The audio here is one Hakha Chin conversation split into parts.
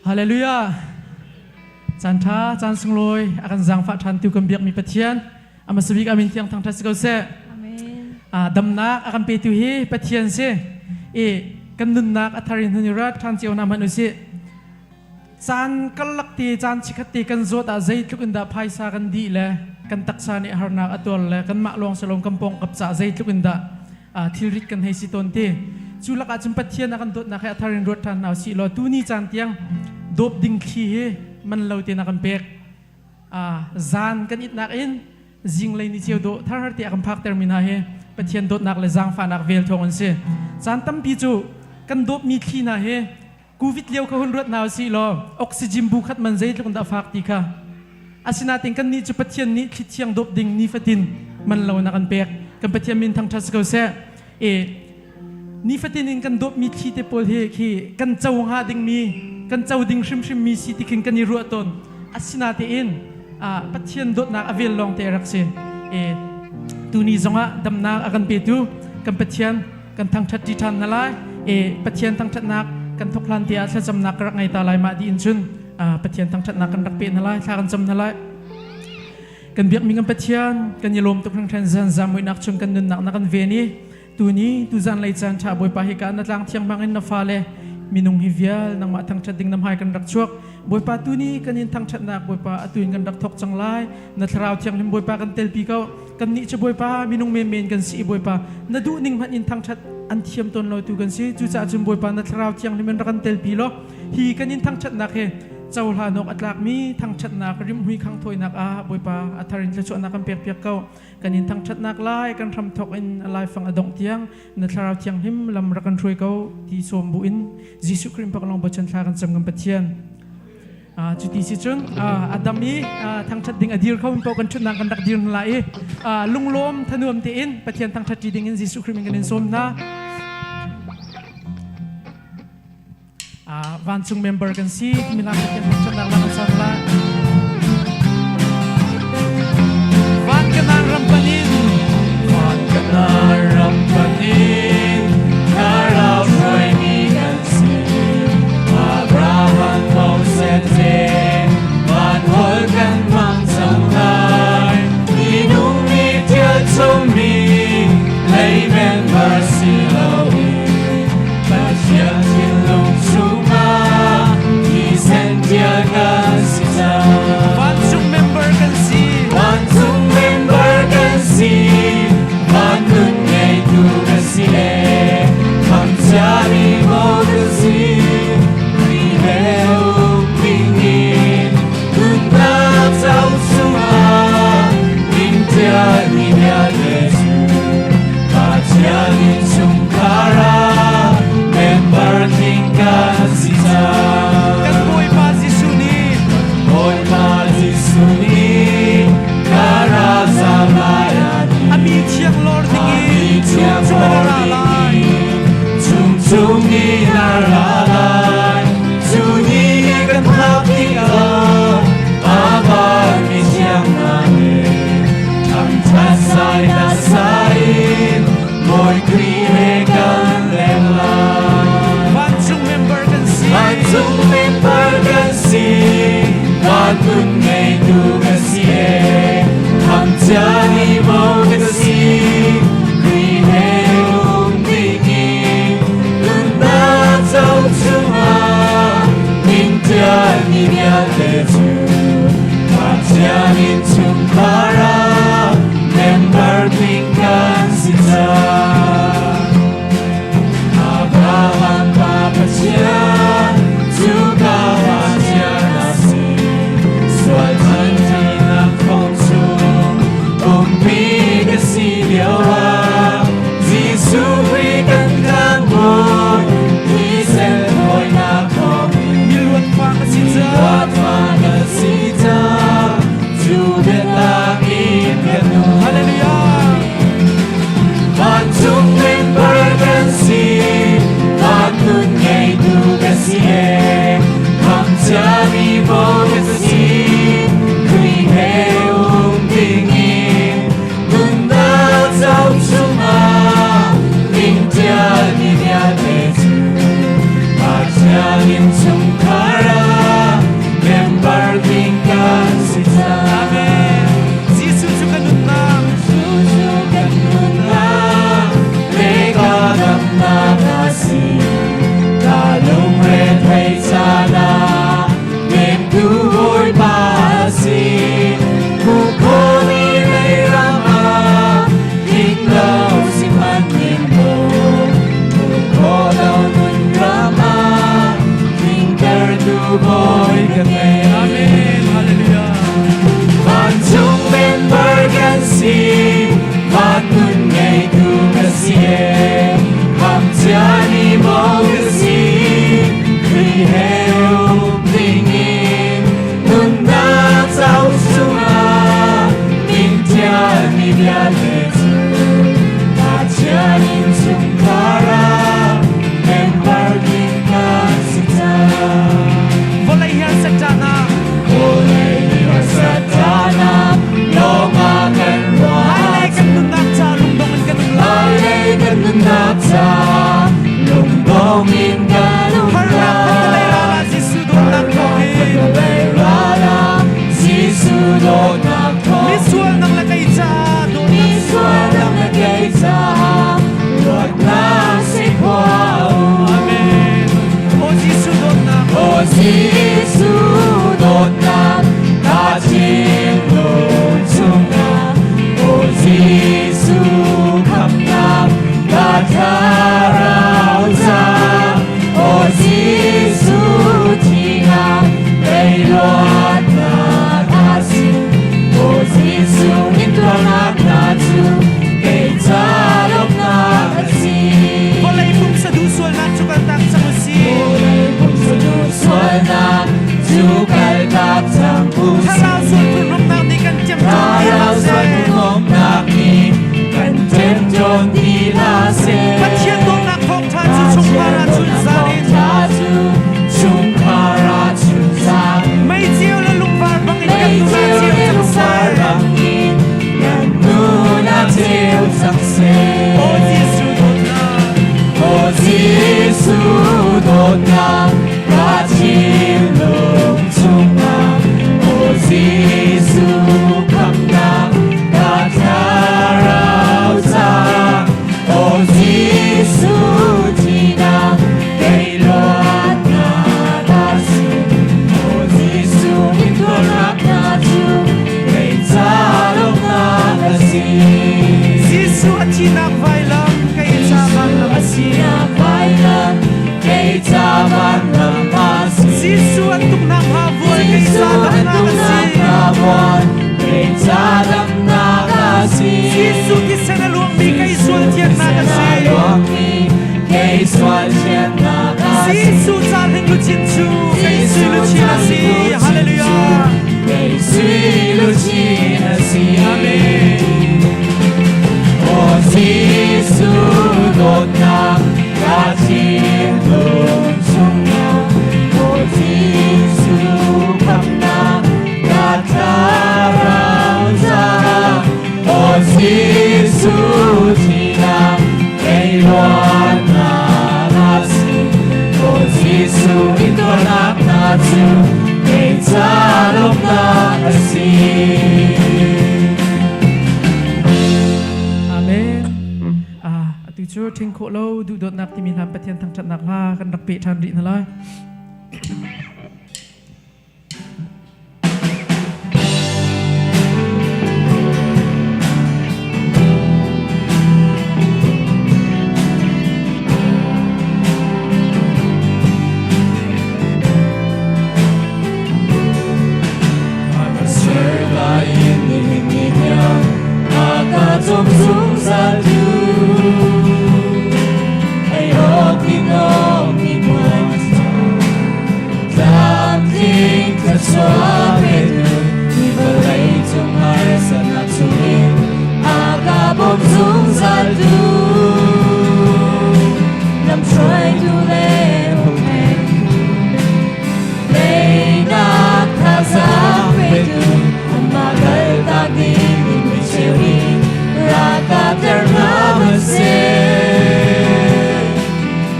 Hallelujah. Caan ṭha, caan sunglawi a kan zaangfah ṭhantu kan biakmi Pathian, a hmasa bik amin tiang thangṭhat si ko seh. Amen. Damnak a kan petu hi Pathian si. I kan nunnak a thar in hun i rat ṭhan cio hna hmanh usih. Caan karlak te, caan chikhat te kan zawt ah zeitluk in dah phaisa kan dih le kan taksa nih harnak a tuar le kanmah lawng si lo kan pawngkap caah zeitluk in dah thilrit kan hei si tawn ti. Cu lakah cun Pathian a kan dawtnak he a thar in ruat ṭhan hna usih law tuni caan tiang dawp ding thli hi man lo tein a kan pek. Zan kan itnak in zinglei ni ceu dawh thar te a kan phakter mi hna hi Pathian dawtnak le zaangfahnak vel thawng an si. Caan tampi cu kan dawpmi thli hna hi Covid lio kha hun ruat hna usih law oxygen bu khat man zeitluk in dah fak ti kha. Asinain kannih cu Pathian nih thli thiang dawp ding nifatin man lo in a kan pek. Kan Pathian min thangṭhat si ko seh. E nifatin in kan dawpmi thli te pawl hi khi kan co hnga dingmi kan co ding hrimhrim mi si ti khin kan i ruah tawn. Asinain Pathian dawtnak a vel lawng te rak si. E tuni zongah damnak a kan petu kan Pathian kan thangṭhat ṭi ṭhan na lai e Pathian thangṭhatnak kan thawk hlan te ah thlacamnak ka rak ngei ta lai mah di in cun Pathian thangṭhatnak kan rak pe na lai thla kan cam na lai kan biakmi kan Pathian kan i lawm tuk hringhran zan zamuinak chung kan nunnak na kan ven i tuni tuzan lei caan ṭha Bawipa hi ka na tlang thiang bangin na fale minung hi vial nangmah thangṭhat ding na hmai kan rak chuak Bawipa tuni kan in thangṭhatnak Bawipa atu in kan rak thawk cang lai na thlarau thianghlim Bawipa kan telpi ko Kannih cu Bawipa minung menmen kan si i Bawipa na duh ning hmanh in thangṭhat an thiam tawn lo tu kan si. Cucaah cun Bawipa na thlarau thianghlim in rak kan telpi law hi kan in thangṭhatnak hi cohlan awk a tlakmi thangṭhatnak rimhmui khanghthawinak ah Bawipa a thar in thluachuahnak kan pekpiak ko. Kan in thangṭhatnak lai kan hramthawk in a laifang a dongh tiang na thlarau thianghlim lam rak kan hruai ko ti sawm bu in Jesuh Khrih paklawng bochan thla kan cam kan Pathian. Cuti si cun a dam i thangṭhat ding a dir kho mi paoh kan ṭhutnak kan rak dir hna lai i lunglawm thanuam tein Pathian thangṭhat ṭi ding in Jesuh Khrih min kan in sawm hna. Vancung member kan si timi hla Pathian thangṭhatnak la kan sang lai. Van Kanaan ram panin Van Kanaan ram panin thlarau hruaimi kan si. Abraham Moses te van hol kan hmang cang lai. Minung nih thil chungmi lei member si loin Pathian thinlung chungah thisen tial kan si cang. Vancung member kan si. Vancung member kan si. Van nun ngeitu kan si e. Khamciami maw kan si. Khrih he um dingin nunnak cauk chungah min tialmi vialte cu Pathian innchungkhar ah member tling kan si cang. Kan Bawipa Jesuh nih Bawipa Jesuh nih ka ral lai a mi thiang lor ding in chung in a ra lai. Chung chung in a ra lai. Cu ni kan phak tikah Avan mi thiang hna he thangṭhat sai hla sai in Bawi Khrih he kan leng lai. Vancung member kan si. Vancung member kan si. Van nun ngeitu kan si e. Khamciani mo kan si. Khrih he um dingin nunnak cauk chungah min tialmi vialte cu Pathian innchungkhar ah member tling kan si cang. Abraham pa Pathian cu ka Pathian a si. Sual thantinak thong chung umpi ka si lio ah Jesuh Khrih kan tlangbawi thisen thawinak thawngin Miluat fa ka si cang. Miluat fa ka si cang. Cu biatak Jesuh thisen a luangmi kei sual thiannak a si. Kei sual thiannak a si. Jesuh ca hling luchin cu kei sui luchin a si. Hallelujah. Kei sui luchin a si. Amen. O Jesuh dawtnak ka thinlung chungah, O Jesuh khamhnak ka thlarau caah, O Jesuh thihnak kei luatnak a si. O Jesuh intuarnak hna cu kei ca lawmhnak a si. Amen. Ah, atu cu ṭhing khawh lo duhdawtnak timi hlan Pathian thangṭhatnak hla kan rak peh ṭhan rih hna lai. Teinak thazaang petu amah kaltak ding in mi cheu in ralkap ter hna hmanhseh.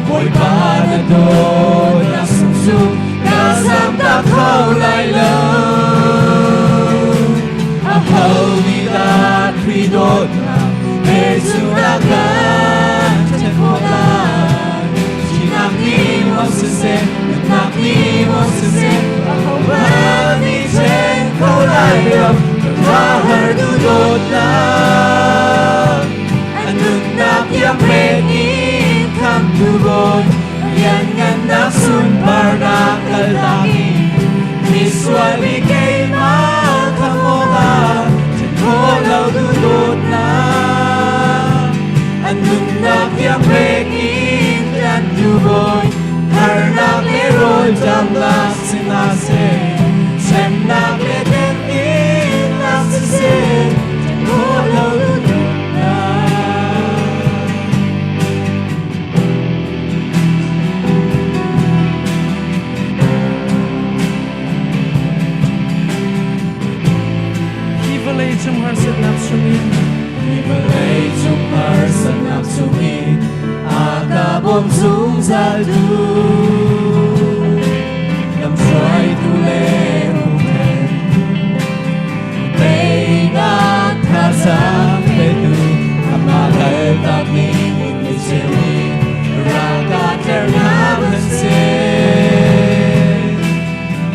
Bawipa na dawtnak sung cu ka zamtak kho lai lo. Aho nih dah Khrih dawtnak he cu na kan ṭhen khawh lai? Thihnak nih maw siseh, nunnak nih maw siseh, ahohmanh nih ṭhen kho lai lo. Ka har duhdawtnak, a nunnak tiang pek in khamtu Bawi, lianngannak sunparnak kaltak in misual mi keimah khamh awkah ṭhen khawh lo duhdawtnak, a nunnak tiang pek in tlantu Bawi, harnak le rawlṭamnak si hna seh, hremnak le temhinnak siseh, ṭhen khawh lo duhdawtnak. Hi vawlei cung harsatnak chungin Hi vawlei cung harsatnak chungin a ka bawm zungzal tu lamhruaitu le huhphenhtu teinak thazaang petu amah kaltak ning in mi cheu in ralkap tlernak nan si.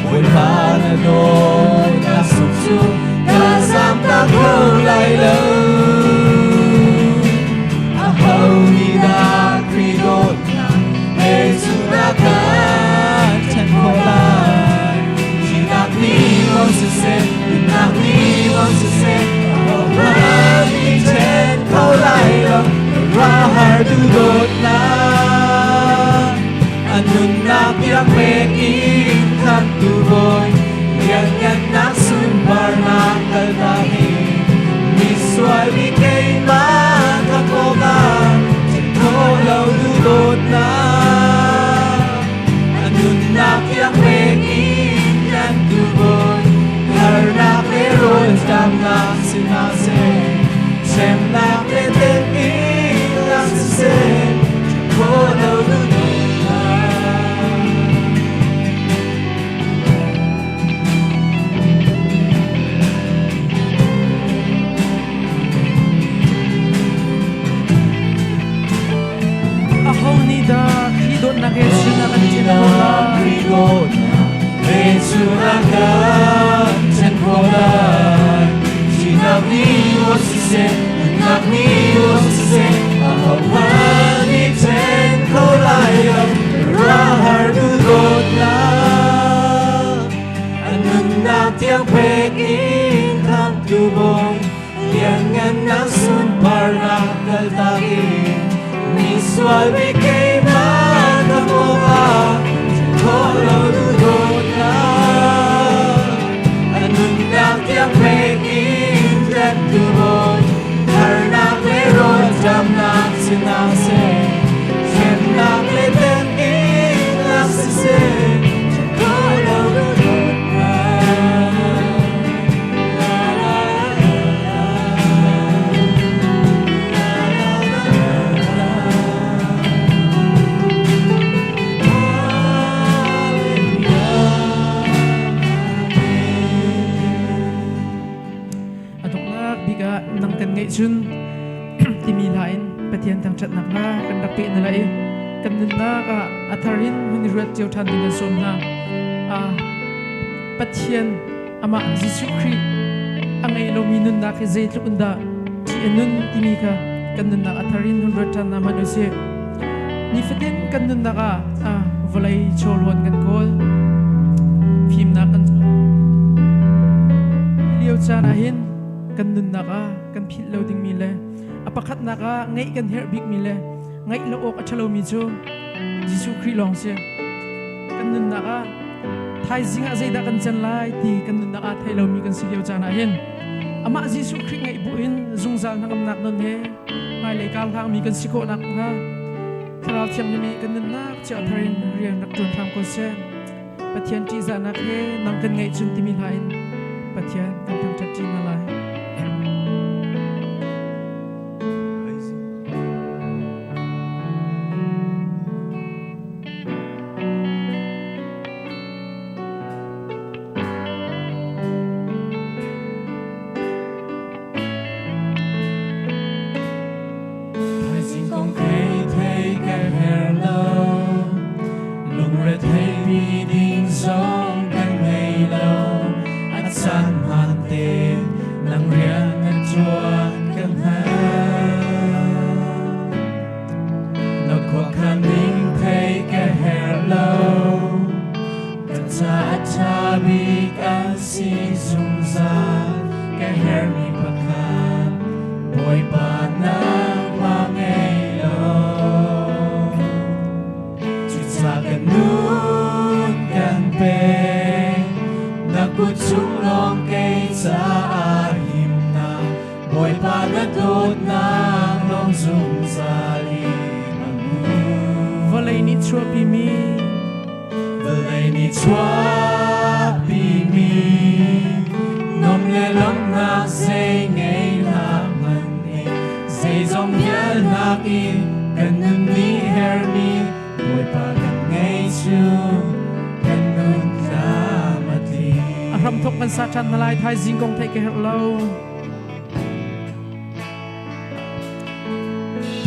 Bawipa na dawtnak sung cu ka zamtak kho lai lo. Aho nih dah Khrih dawtnak he cu na kan ṭhen khawh lai? Thihnak nih maw siseh, nunnak nih maw siseh, ahohmanh nih ṭhen kho lai lo. Ra har duhdawtnak, a nunnak tiang pek in khamtu Bawi, lianngannak sunparnak kaltak in misual mi keimah kha kawkah ṭhen khawh lo duhdawtnak, a nunnak tiang pek in tlantu Bawi, harnak le rawlṭamnak si hna seh, hremnak le temhinnak siseh, ṭhen khawh lo duhdawtnak. Aho nih dah Khrih dawtnak he sin a kan ṭhen khawh lai? Khrih dawtnak he cun a kan ṭhen khawh lai. Thihnak nih maw siseh, nunnak nih maw siseh, ahohmanh nih ṭhen kho lai lo. Ra har duhdawtnak, a nunnak tiang pek in khamtu Bawi, Lianngannak sunparnak kaltak in misual mi keimah ka awkah khawh lo duhdawtnak a nunnak tiang pek in tlantu bawi harnak le rawlṭamnak sinah seh hremnak le temhinnak siseh khawh lo duhdawtnak. A donghnak bik ah nang kan ngeih cun timi hla in Pathian thangṭhatnak hla kan rak peh na lai i kan nunnak ah a thar in hun i ruat cio ṭhan ding kan sawm hna. Pathian amah Jesuh Khrih a ngei lomi nunnak hi zeitluk in dah ṭih a nun timi kha kan nunnak a thar in hun ruat ṭhan hna hmanh usih. Nifatin kan nunnak ah vawlei chawlhawn kan kawl, fimnak kan lio caan ah hin kan nunnak ah kan philh lo dingmi le a pakhatnak ah ngeih kan herh bikmi le ngaih lo awk a ṭhalomi cu Jesuh Khrih lawng si. Kan nunnak ah thaizing ah zeidah kan can lai ti kan nunnak ah thei lomi kan si lio caan ah hin amah Jesuh Khrih ngaih bu in zungzal hnangamnak nun he hmailei kar hlangmi kan si khawh nakhnga Thlarau Thianghlim nih kan nunnak cio thar in rian rak ṭuan hram ko seh. Pathian ṭihzahnak he nang kan ngeih chun timi hla in Pathian kan thangṭhat ṭi hna lai. Thaizing kong thei thei ka her lo, lungrethei pi ding zong kan ngei lo. A caan hmaan te nang rian na ṭuan kan hngal. Na khuakhan ning thei ka her lo, ka ca a ṭha bik an si zungzal. Ka hermi pakhat Bawipa nangmah ngei lo. Cucaah kan nun kan pek, na kut chung lawng kei caah himnak. Bawipa na dawtnak lawng zungzal in a hmun. Vawlei nih chuahpimi Vawlei nih chuahpimi nom le lawmhnak zei ngei hlah hmanh in zeizong vialnak in kan nun nih hermi Bawipa kan ngei cu kan nun tlam a tling. A hramthok kan sa ṭhan hna lai thaizing kong theih ka herh lo.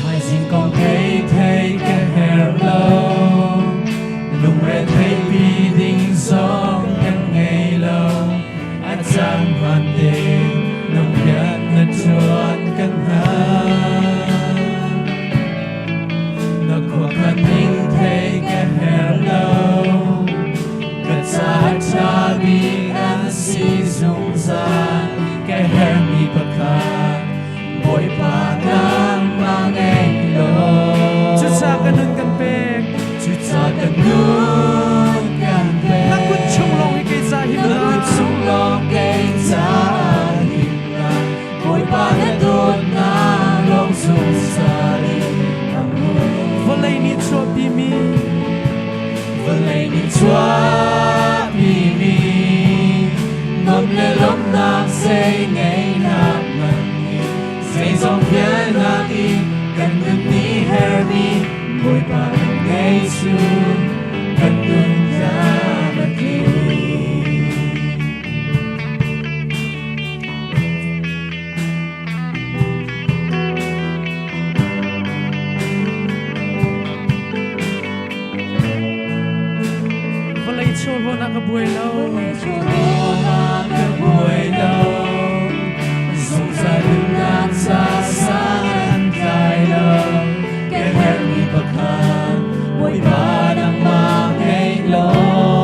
Thaizing kong thei thei ka herh lo, lungre theipi ding zong kan ngei lo. A caan hmaan te nang rian na ṭuan kan hngal. Na khuakhan ning thei ka herh lo, ka ca ṭha bik an si zungzal. Ka herhmi pakhat Bawipa nangmah ngei law. Cucaah ka nun kan pek. Cucaah ka nun kan pek. Na kut chung lawng hi kei ca him Na kut chung lawng kei ca himnak. Bawipa na dawtnak lawng zungzal in a hmun. Vawlei nih chuahpimi Vawlei nih chuahpimi nuam le lawmhnak zei ngeihnak man nih zeizong vialnak in kan nun nih hermi Bawipa kan ngei cu kan nun tlam a tling. Vawlei chawhlawn ah ka buai lo. Chawhlawn ah ka buai lo. Zungzal nunnak ca san an tlai lo. Ka herhmi pakhat Bawipa nangmah ngei law.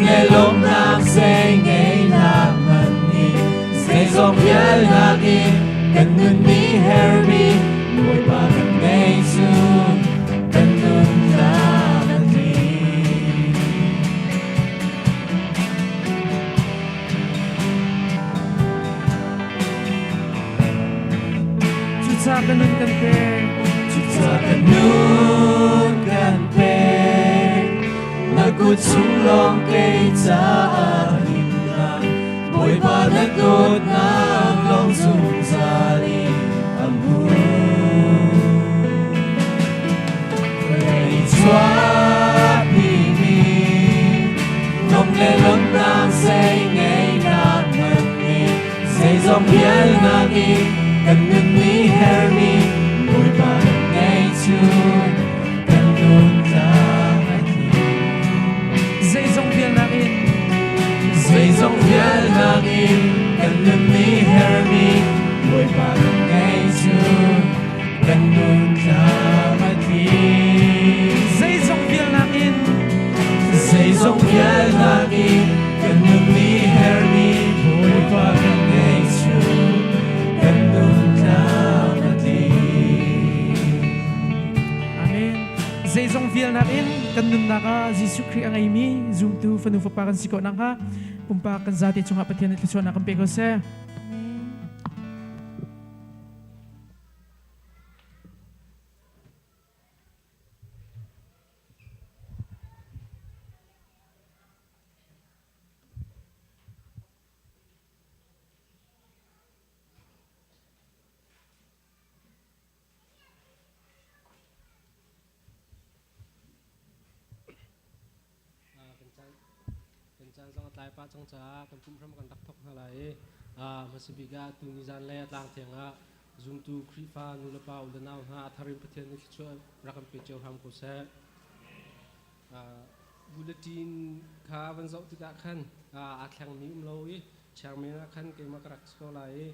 le lawmhnak zei ngeihnak hmanh nih zeizong vialnak in kan nun nih hermi Bawipa kan ngei cu kan nunnak a tling. Cucaah ka nun kan pek. Cucaah ka nun kan pek. Na kut chung lawng kei caah himnak. Bawipa na dawtnak lawng zungzal in a hmun. Vawlei chuahpimi nong le lawmhnak zei ngeihnak hmanh nih zeizong vialnak in kan nun nih hermi Bawipa kan ngei cu kan nun tlang a tling. Zeizong vialnak in Zeizong vialnak in kan nun nih hermi Bawipa kan ngei cu kan nun tlang a tling. Zeizong vialnak in Zeizong vialnak in kan nun nih hermi Bawipa kan ngei cu kan nun tlang a tling. Amen. Zeizong vialnak in kan nunnak ah Jesuh Khrih a ngeimi zumtu fanu fapa kan si ko nakhnga pumpak kan zate cungah Pathian nih thluachuahnak kan pe ko seh. Kan caan zong a tlai pah cang caah kan pumh hram kan rak thawk hna lai i hmasa bik ah tu ni zan le tlang thiang ah zumtu Khrihfa nu le pa u le nau hna a thar in Pathian nih thluachuah rak kan pe cio hram ko seh. Bulletin kha van zoh tikah khan aa thlengmi um lo i chairman ah khan keimah ka rak si ko lai i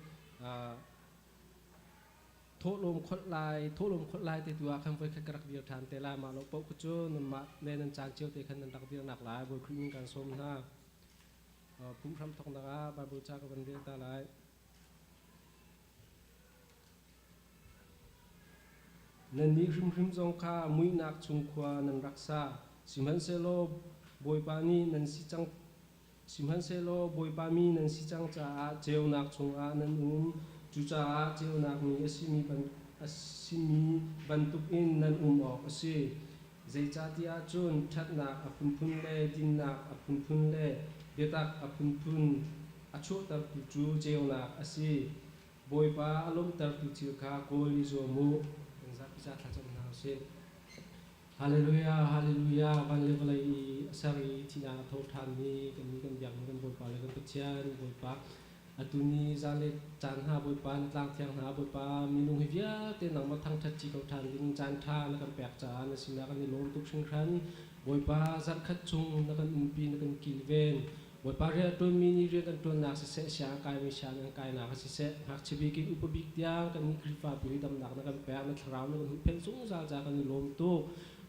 Thawhlawm kholh lai, thawhlawm kholh lai te tu ah khan voikhat ka rak dir ṭhan te lai. Mah lo paoh kha cu nanmah le nan caan cio te khan nan rak dirnak lai. Bawi Khrih min kan sawm hna. Pumhram thawknak ah Baibal ca ka van rel ta lai. Nannih hrimhrim zong kha muihnak chung khua nan rak sa. Sihmanhsehlaw Bawipa nih nan si cang Sihmanhsehlaw Bawipa mi nan si cang caah ceunak chungah nan um. Cucaah ceunak mi a simi bantukin nan um awk a si. Zeicahtiah cun ṭhatnak a phunphun le dinnak a phunphun le biatak a phunphun a chuahtertu cu ceunak a si. Bawipa a lawmhtertu thil kha kawl i zuam u. Kan zapi ca thlacam hna u sih. Hallelujah, Hallelujah, van le vawlei i a ser i thihnak a tho ṭhanmi kannih kan biakmi kan Bawipa le kan Pathian, Bawipa, atu ni zan le caan hna Bawipa, na tlang thiang hna Bawipa, minung hi vialte nangmah thangṭhat ci ko ṭhan ding caan ṭha na kan pek caah na sinah kan i lawm tuk hringhran. Bawipa, zarhkhat chung na kan umpi, na kan kilven. Bawipa rian a ṭuanmi nih rian kan ṭuannak siseh, siang a kaimi siang an kainak ah siseh, ngakchia bik in upa bik tiang kannih Khrihfabu hi damnak na kan pek, na thlarau na kan huhphenh zungzal caah kan i lawm tuk.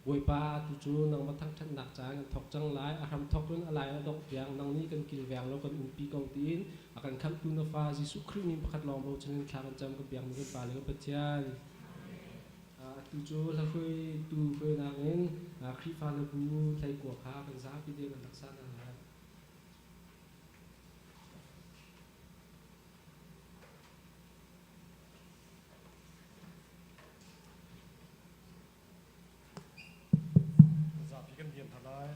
Bawipa, atu cu nangmah thangṭhatnak caah kan thawk cang lai. A hramthawk in a lai a dongh tiang nang nih kan kilveng law kan umpi ko tiin a kan khamhtu na fa Jesuh Khrih min pakhat lawng bochan in thla kan cam kan biakmi kan Pa le kan Pathian. Atu cu hlahruaitu hruainak in Khrihfa le bu thleikua kha kan zapi te kan rak sa hna lai. Zapi kan diam hna lai.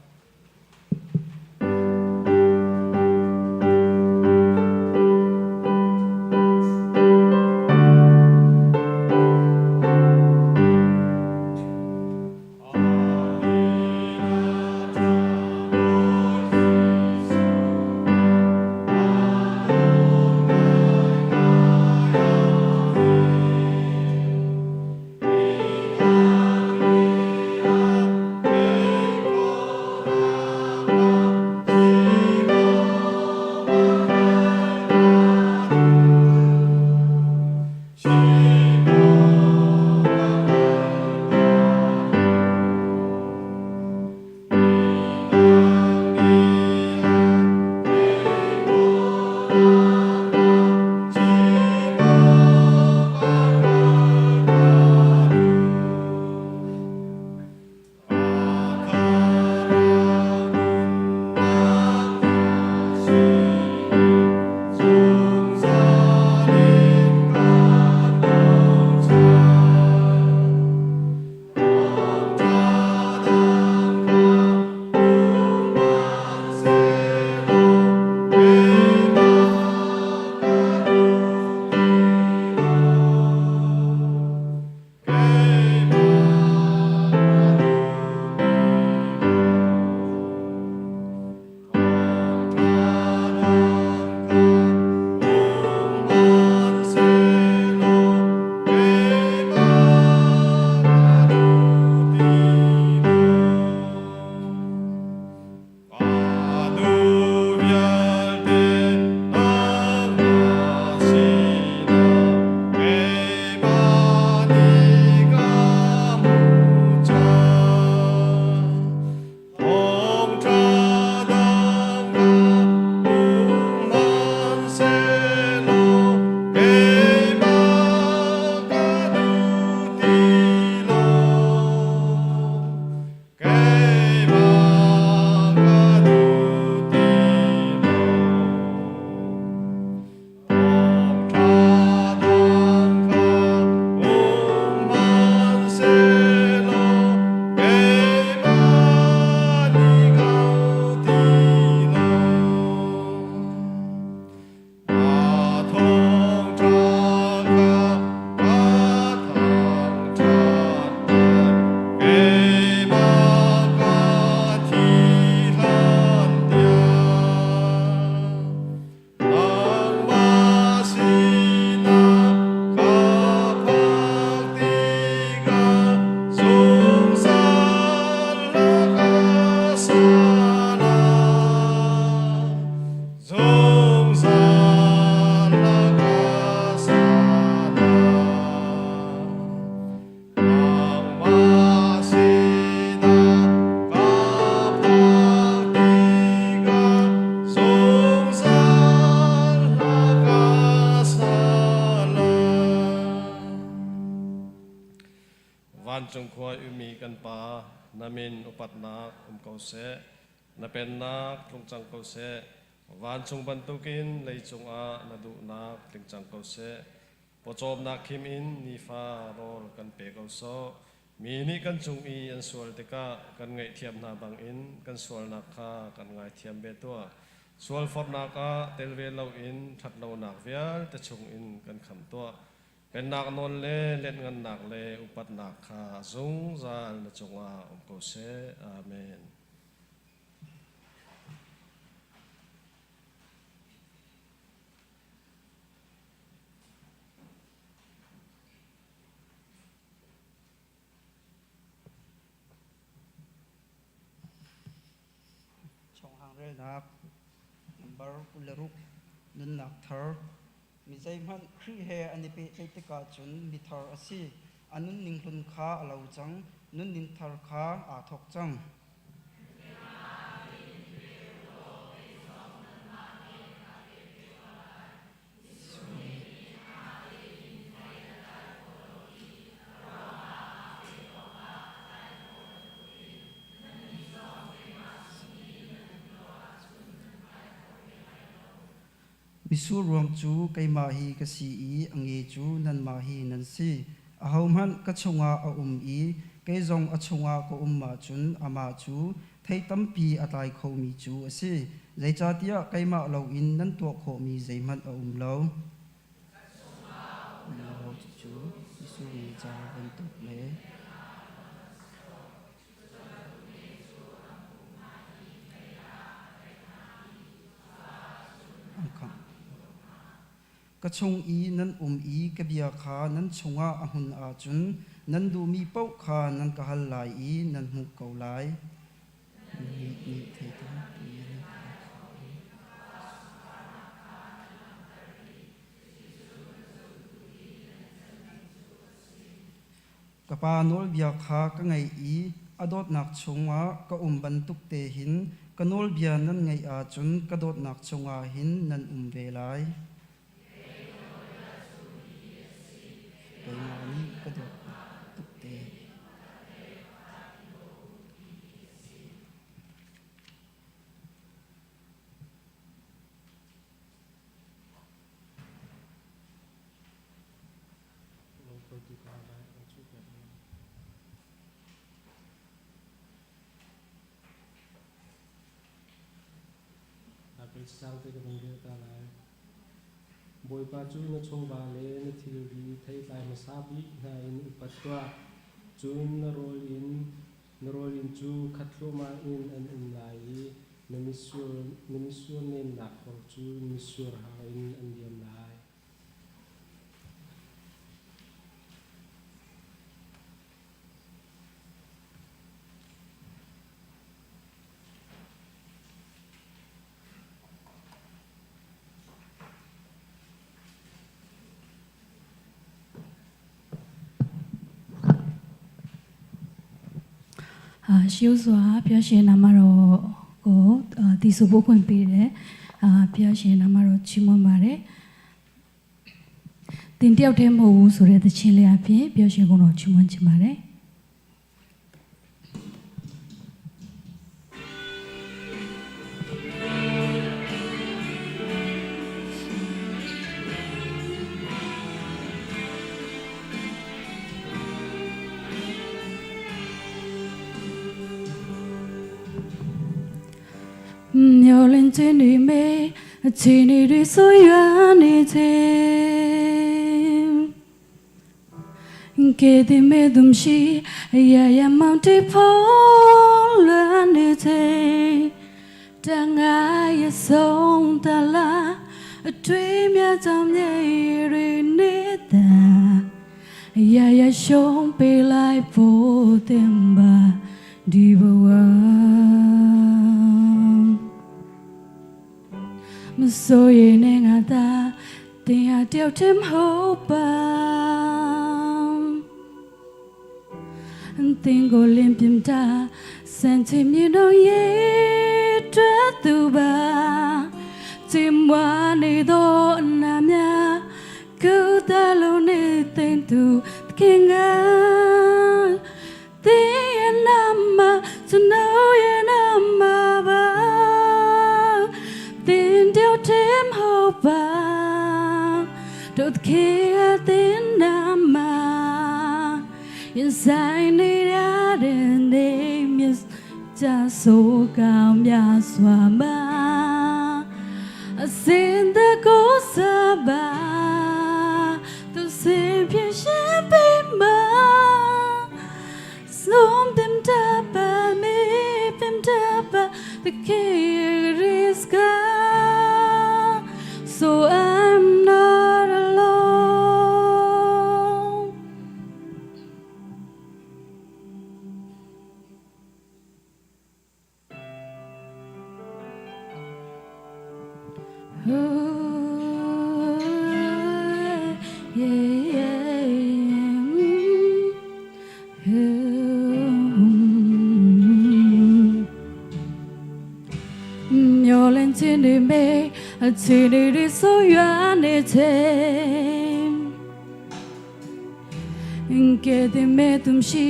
Vancung khua i ummi kan Pa, na min upatnak um ko seh. Na pennak tlung cang ko seh. Vancung bantukin leicung ah na duhnak tling cang ko seh. Pawcawmnak khim in nifa rawl kan pe ko sawh. Mi nih kan cung i an sual tikah kan ngaihthiam hna bangin kan sualnak kha kan ngaithiam ve tuah. Sualforhnak ah tel ve loin ṭhatlonak vialte chungin kan khamh tuah. Pennak nawl le lianhngannak le upatnak kha zungzal na cungah um ko seh. Amen. Chonghang relnak number 26 nunnak thar mi zeihmanh Khrih he an i pehtlaih tikah cun mi thar a si a nunning hlun kha a lo cang nunning thar kha aa thawk cang. Mitsur ruang cu keimah hi ka si i a nge cu nanmah hi nan si. Ahohmanh ka chungah a um i kei zong a chungah ka um ahcun amah cu thei tampi a tlai khomi cu a si. Zeicahtiah keimah loin nan tuah khawhmi zeihmanh a um lo. Cucu Jesuh nih ca bantuk le an khangh. Ka chung i nan um i ka bia kha nan chungah a hmun ahcun nan duhmi paoh kha nan ka hal lai i nan hmuh ko lai. Nih nih thei tampi an Ka Pa nawlbia kha ka ngaih i a dawtnak chungah ka um bantuk te hin ka nawlbia nan ngaih ahcun ka dawtnak chungah hin nan um ve lai. Keimah nih ka dawt tuk te. Bawipa cu na chawva le na thilri theitlai hmasa bik hna in upat tuah. Cun na rawl in na rawl inn cu khat thluahmah in an um lai i na mitsur nemnak hor cu mitsur hang in an liam lai. ရှေးစွာဘုရားရှင်နာမတော်ကိုတည်ဆူဖို့ခွင့်ပေးတယ်ဘုရားရှင်နာမတော်ချီးမွမ်းပါတယ်တင်တယောက်တည်းမဟုတ်ဘူးဆိုတဲ့သချင်းလေးအဖြစ်ဘုရားရှင်ကိုတော်ချီးမွမ်းချင်ပါတယ် မျောလင့်ခြင်းတွေမေအခြေအနေတွေဆိုရနေခြင်းကဲဒီမေဒုမရှိရရမောင်တီဖုံးလွန်နေခြင်းတန်ငါရဆုံးတလားအတွေ့မြကြောင့်မြေတွေနေတာရရရှုံးပေးလိုက်ဖို့တင်ပါဒီဘဝ မစိုးရိမ်နဲ့ငါသာတင်ဟာတယောက်တည်းမဟုတ်ပါတင်ကိုလင်းပြတာစံချင်မြေတော့ရေတွဲသူပါချင်မွာနေတော့အနာများကုသလုံးနေတင်သူတခင်က ပါတို့ခေတဲ့နာမရင်ဆိုင်နေရတဲ့နေမြတ်ကြဆိုကောင်းများစွာမှာအစင်တကိုစပါသူစင်ဖြစ်ရှင်ပေးမှာ Som dem tappa, me dem tappa, the kiriska. So I'm not alone. Oh, yeah, yeah, yeah. မျောလင့်ခြင်းတွေမဲ့အခြေအနေတွေဆိုရွာနေခြင်းကဲတဲ့မဲ့သူမရှိ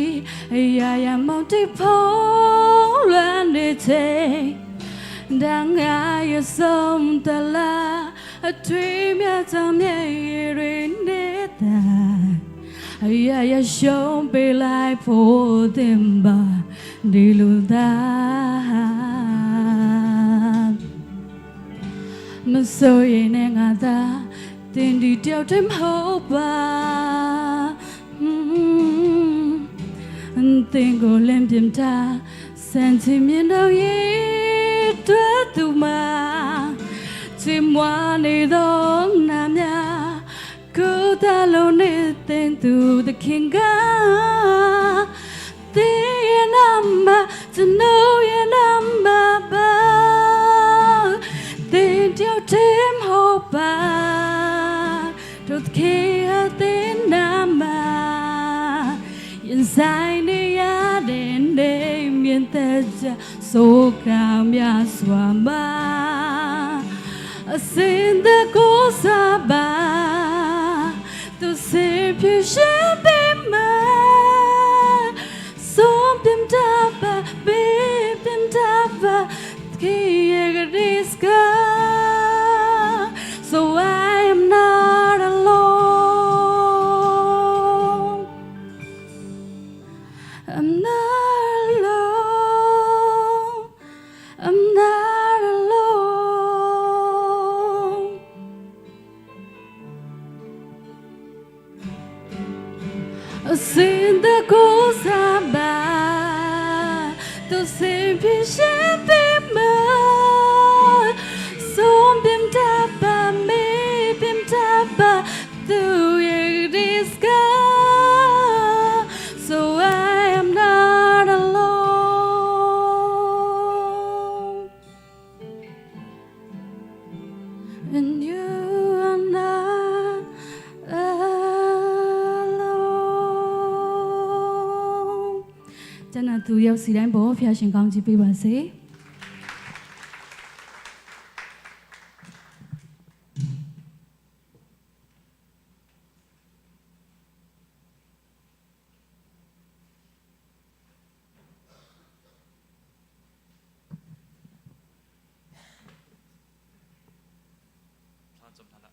အရာရာမောင်တိဖုံးလွမ်းနေခြင်းဒါငါရဆုံးတလားအထွေးမြတ်ကြောင့်မျက်ရည်တွေနေတာအရာရာရှုံးပေးလိုက်ဖို့တင်ပါဒီလိုသာ မစိုးရင်နဲ့ငါသာတင်ဒီတယောက်တည်းမဟုတ်ပါတင်ကိုလင်းပြင်းတာစံချင်မြင်တော့ရဲ့တွေ့သူမှာချင်မွားနေတော့နာမြကိုယ်တလုံးနဲ့တင်သူသခင်ကတင်ရဲ့နာမကျွန်တော်ရဲ့နာမပါ တင်တယောက်တည်းမဟုတ်ပါတို့ခေတဲ့နာမရင်ဆိုင်နေရတဲ့နေမြင်တဲ့ကြဆိုကောင်းများစွာမှာအစင်တဲ့ကိုစားပါသူစေဖြစ်ရှင်ပေးမှာဆုံးပြတ်တာပါပေးပြတ်တာပါ Kiyagariska So I am not alone I'm not alone I'm not alone စင်တဲ့ကိုစားပါသူစင်ဖြစ်ရှင်ပေးမဆုံးပြတ်တာပါမေပြတ်တာပါသူရဲ့ဒီစကာ So I am not alone And you are not alone ကျန်တဲ့သူရောက်စီတိုင်းဘောဖျာရှင်ကောင်းကြီးပေးပါစေ thlan cham thana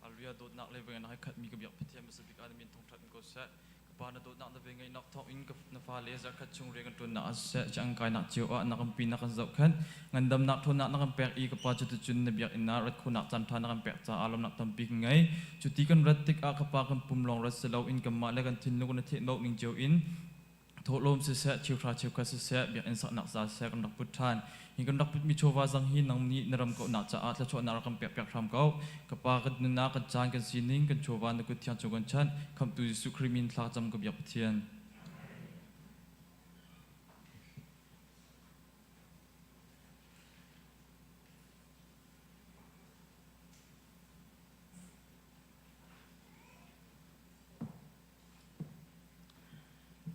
Hallelujah dot nak le vengai nak khat mi ka biak Pathian ma sabik an min thong that ko sa ka pa na dot nak na vengai nak thong in ka na fa le za khat chung re kan tun na sa chang kai nak chiu a nak pi nak kan zau khan ngan dam nak thon nak nak pek i ka pa chu tu chun na biak in na rat khu nak chan tha nak pek cha alom nak tam pi ngai chu ti kan rat tik a ka pa kan pum long rat selo in ka ma le kan thin lu kan the nok ning chiu in thawhlawm siseh cheuhra cheukhat siseh biakinn saknak ca siseh kan rak put ṭhan. Hi kan rak putmi chawva zong hi nang nih na ram kauhnak caah thluachuahnak rak kan pekpiak hram ko. Ka Pa kan nunnak kan caan kan sining kan chawva na kut thiang cung kan chanh. Khamhtu Jesuh Khrih min thlacam ka biak Pathian.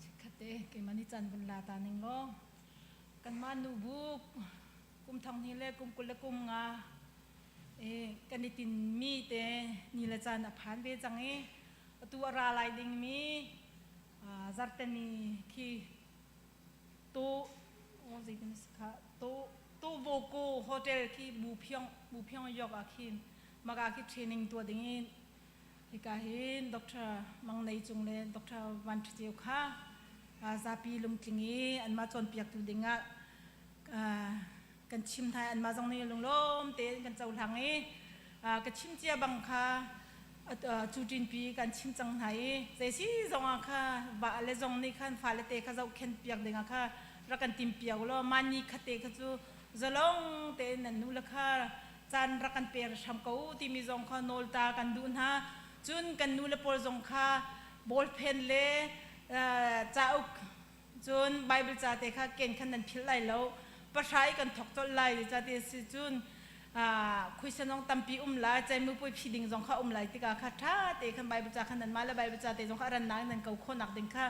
Chikkhatte keimah nih caan vun la ta ning law kanmah nubu kum thong hnih le kum 25 kan i tinmi te ni le caan a phan ve cang i atu a ra lai dingmi zarteni khi tu zeitin kha tu tu voku hotel khi bu phiong bu phiong yok ah khin Maka khi training tuah ding in hika hin Dr. Mang Nei Cung le Dr. Van Ṭha Ceu kha zapi lungtling i anmah cawnpiaktu dingah kan chim hna i anmah zong nih lunglawm tein kan cohlang i ka chim cia bang kha cu ṭinpi kan chim cang hna i zei si zongah kha va le zong nih khan fale te kha zohkhenh piak dingah kha rak kan tim piak law mah ni khat te kha cu zalong tein nan nu le kha caan rak kan pe hram ko timi zong kha nawl ta kan duh hna. Cun kan nu le pawl zong kha ballpen le cauk cun Bible ca te kha ken khan nan philh lai lo. Pahra i kan thawk colh lai ca te si cun khuisen zong tampi um lai, caimu pui phi ding zong kha um lai tikah kha ṭha te khan Bible ca khan nan mah le Bible ca te zong kha a rannak in nan ko khawhnak ding kha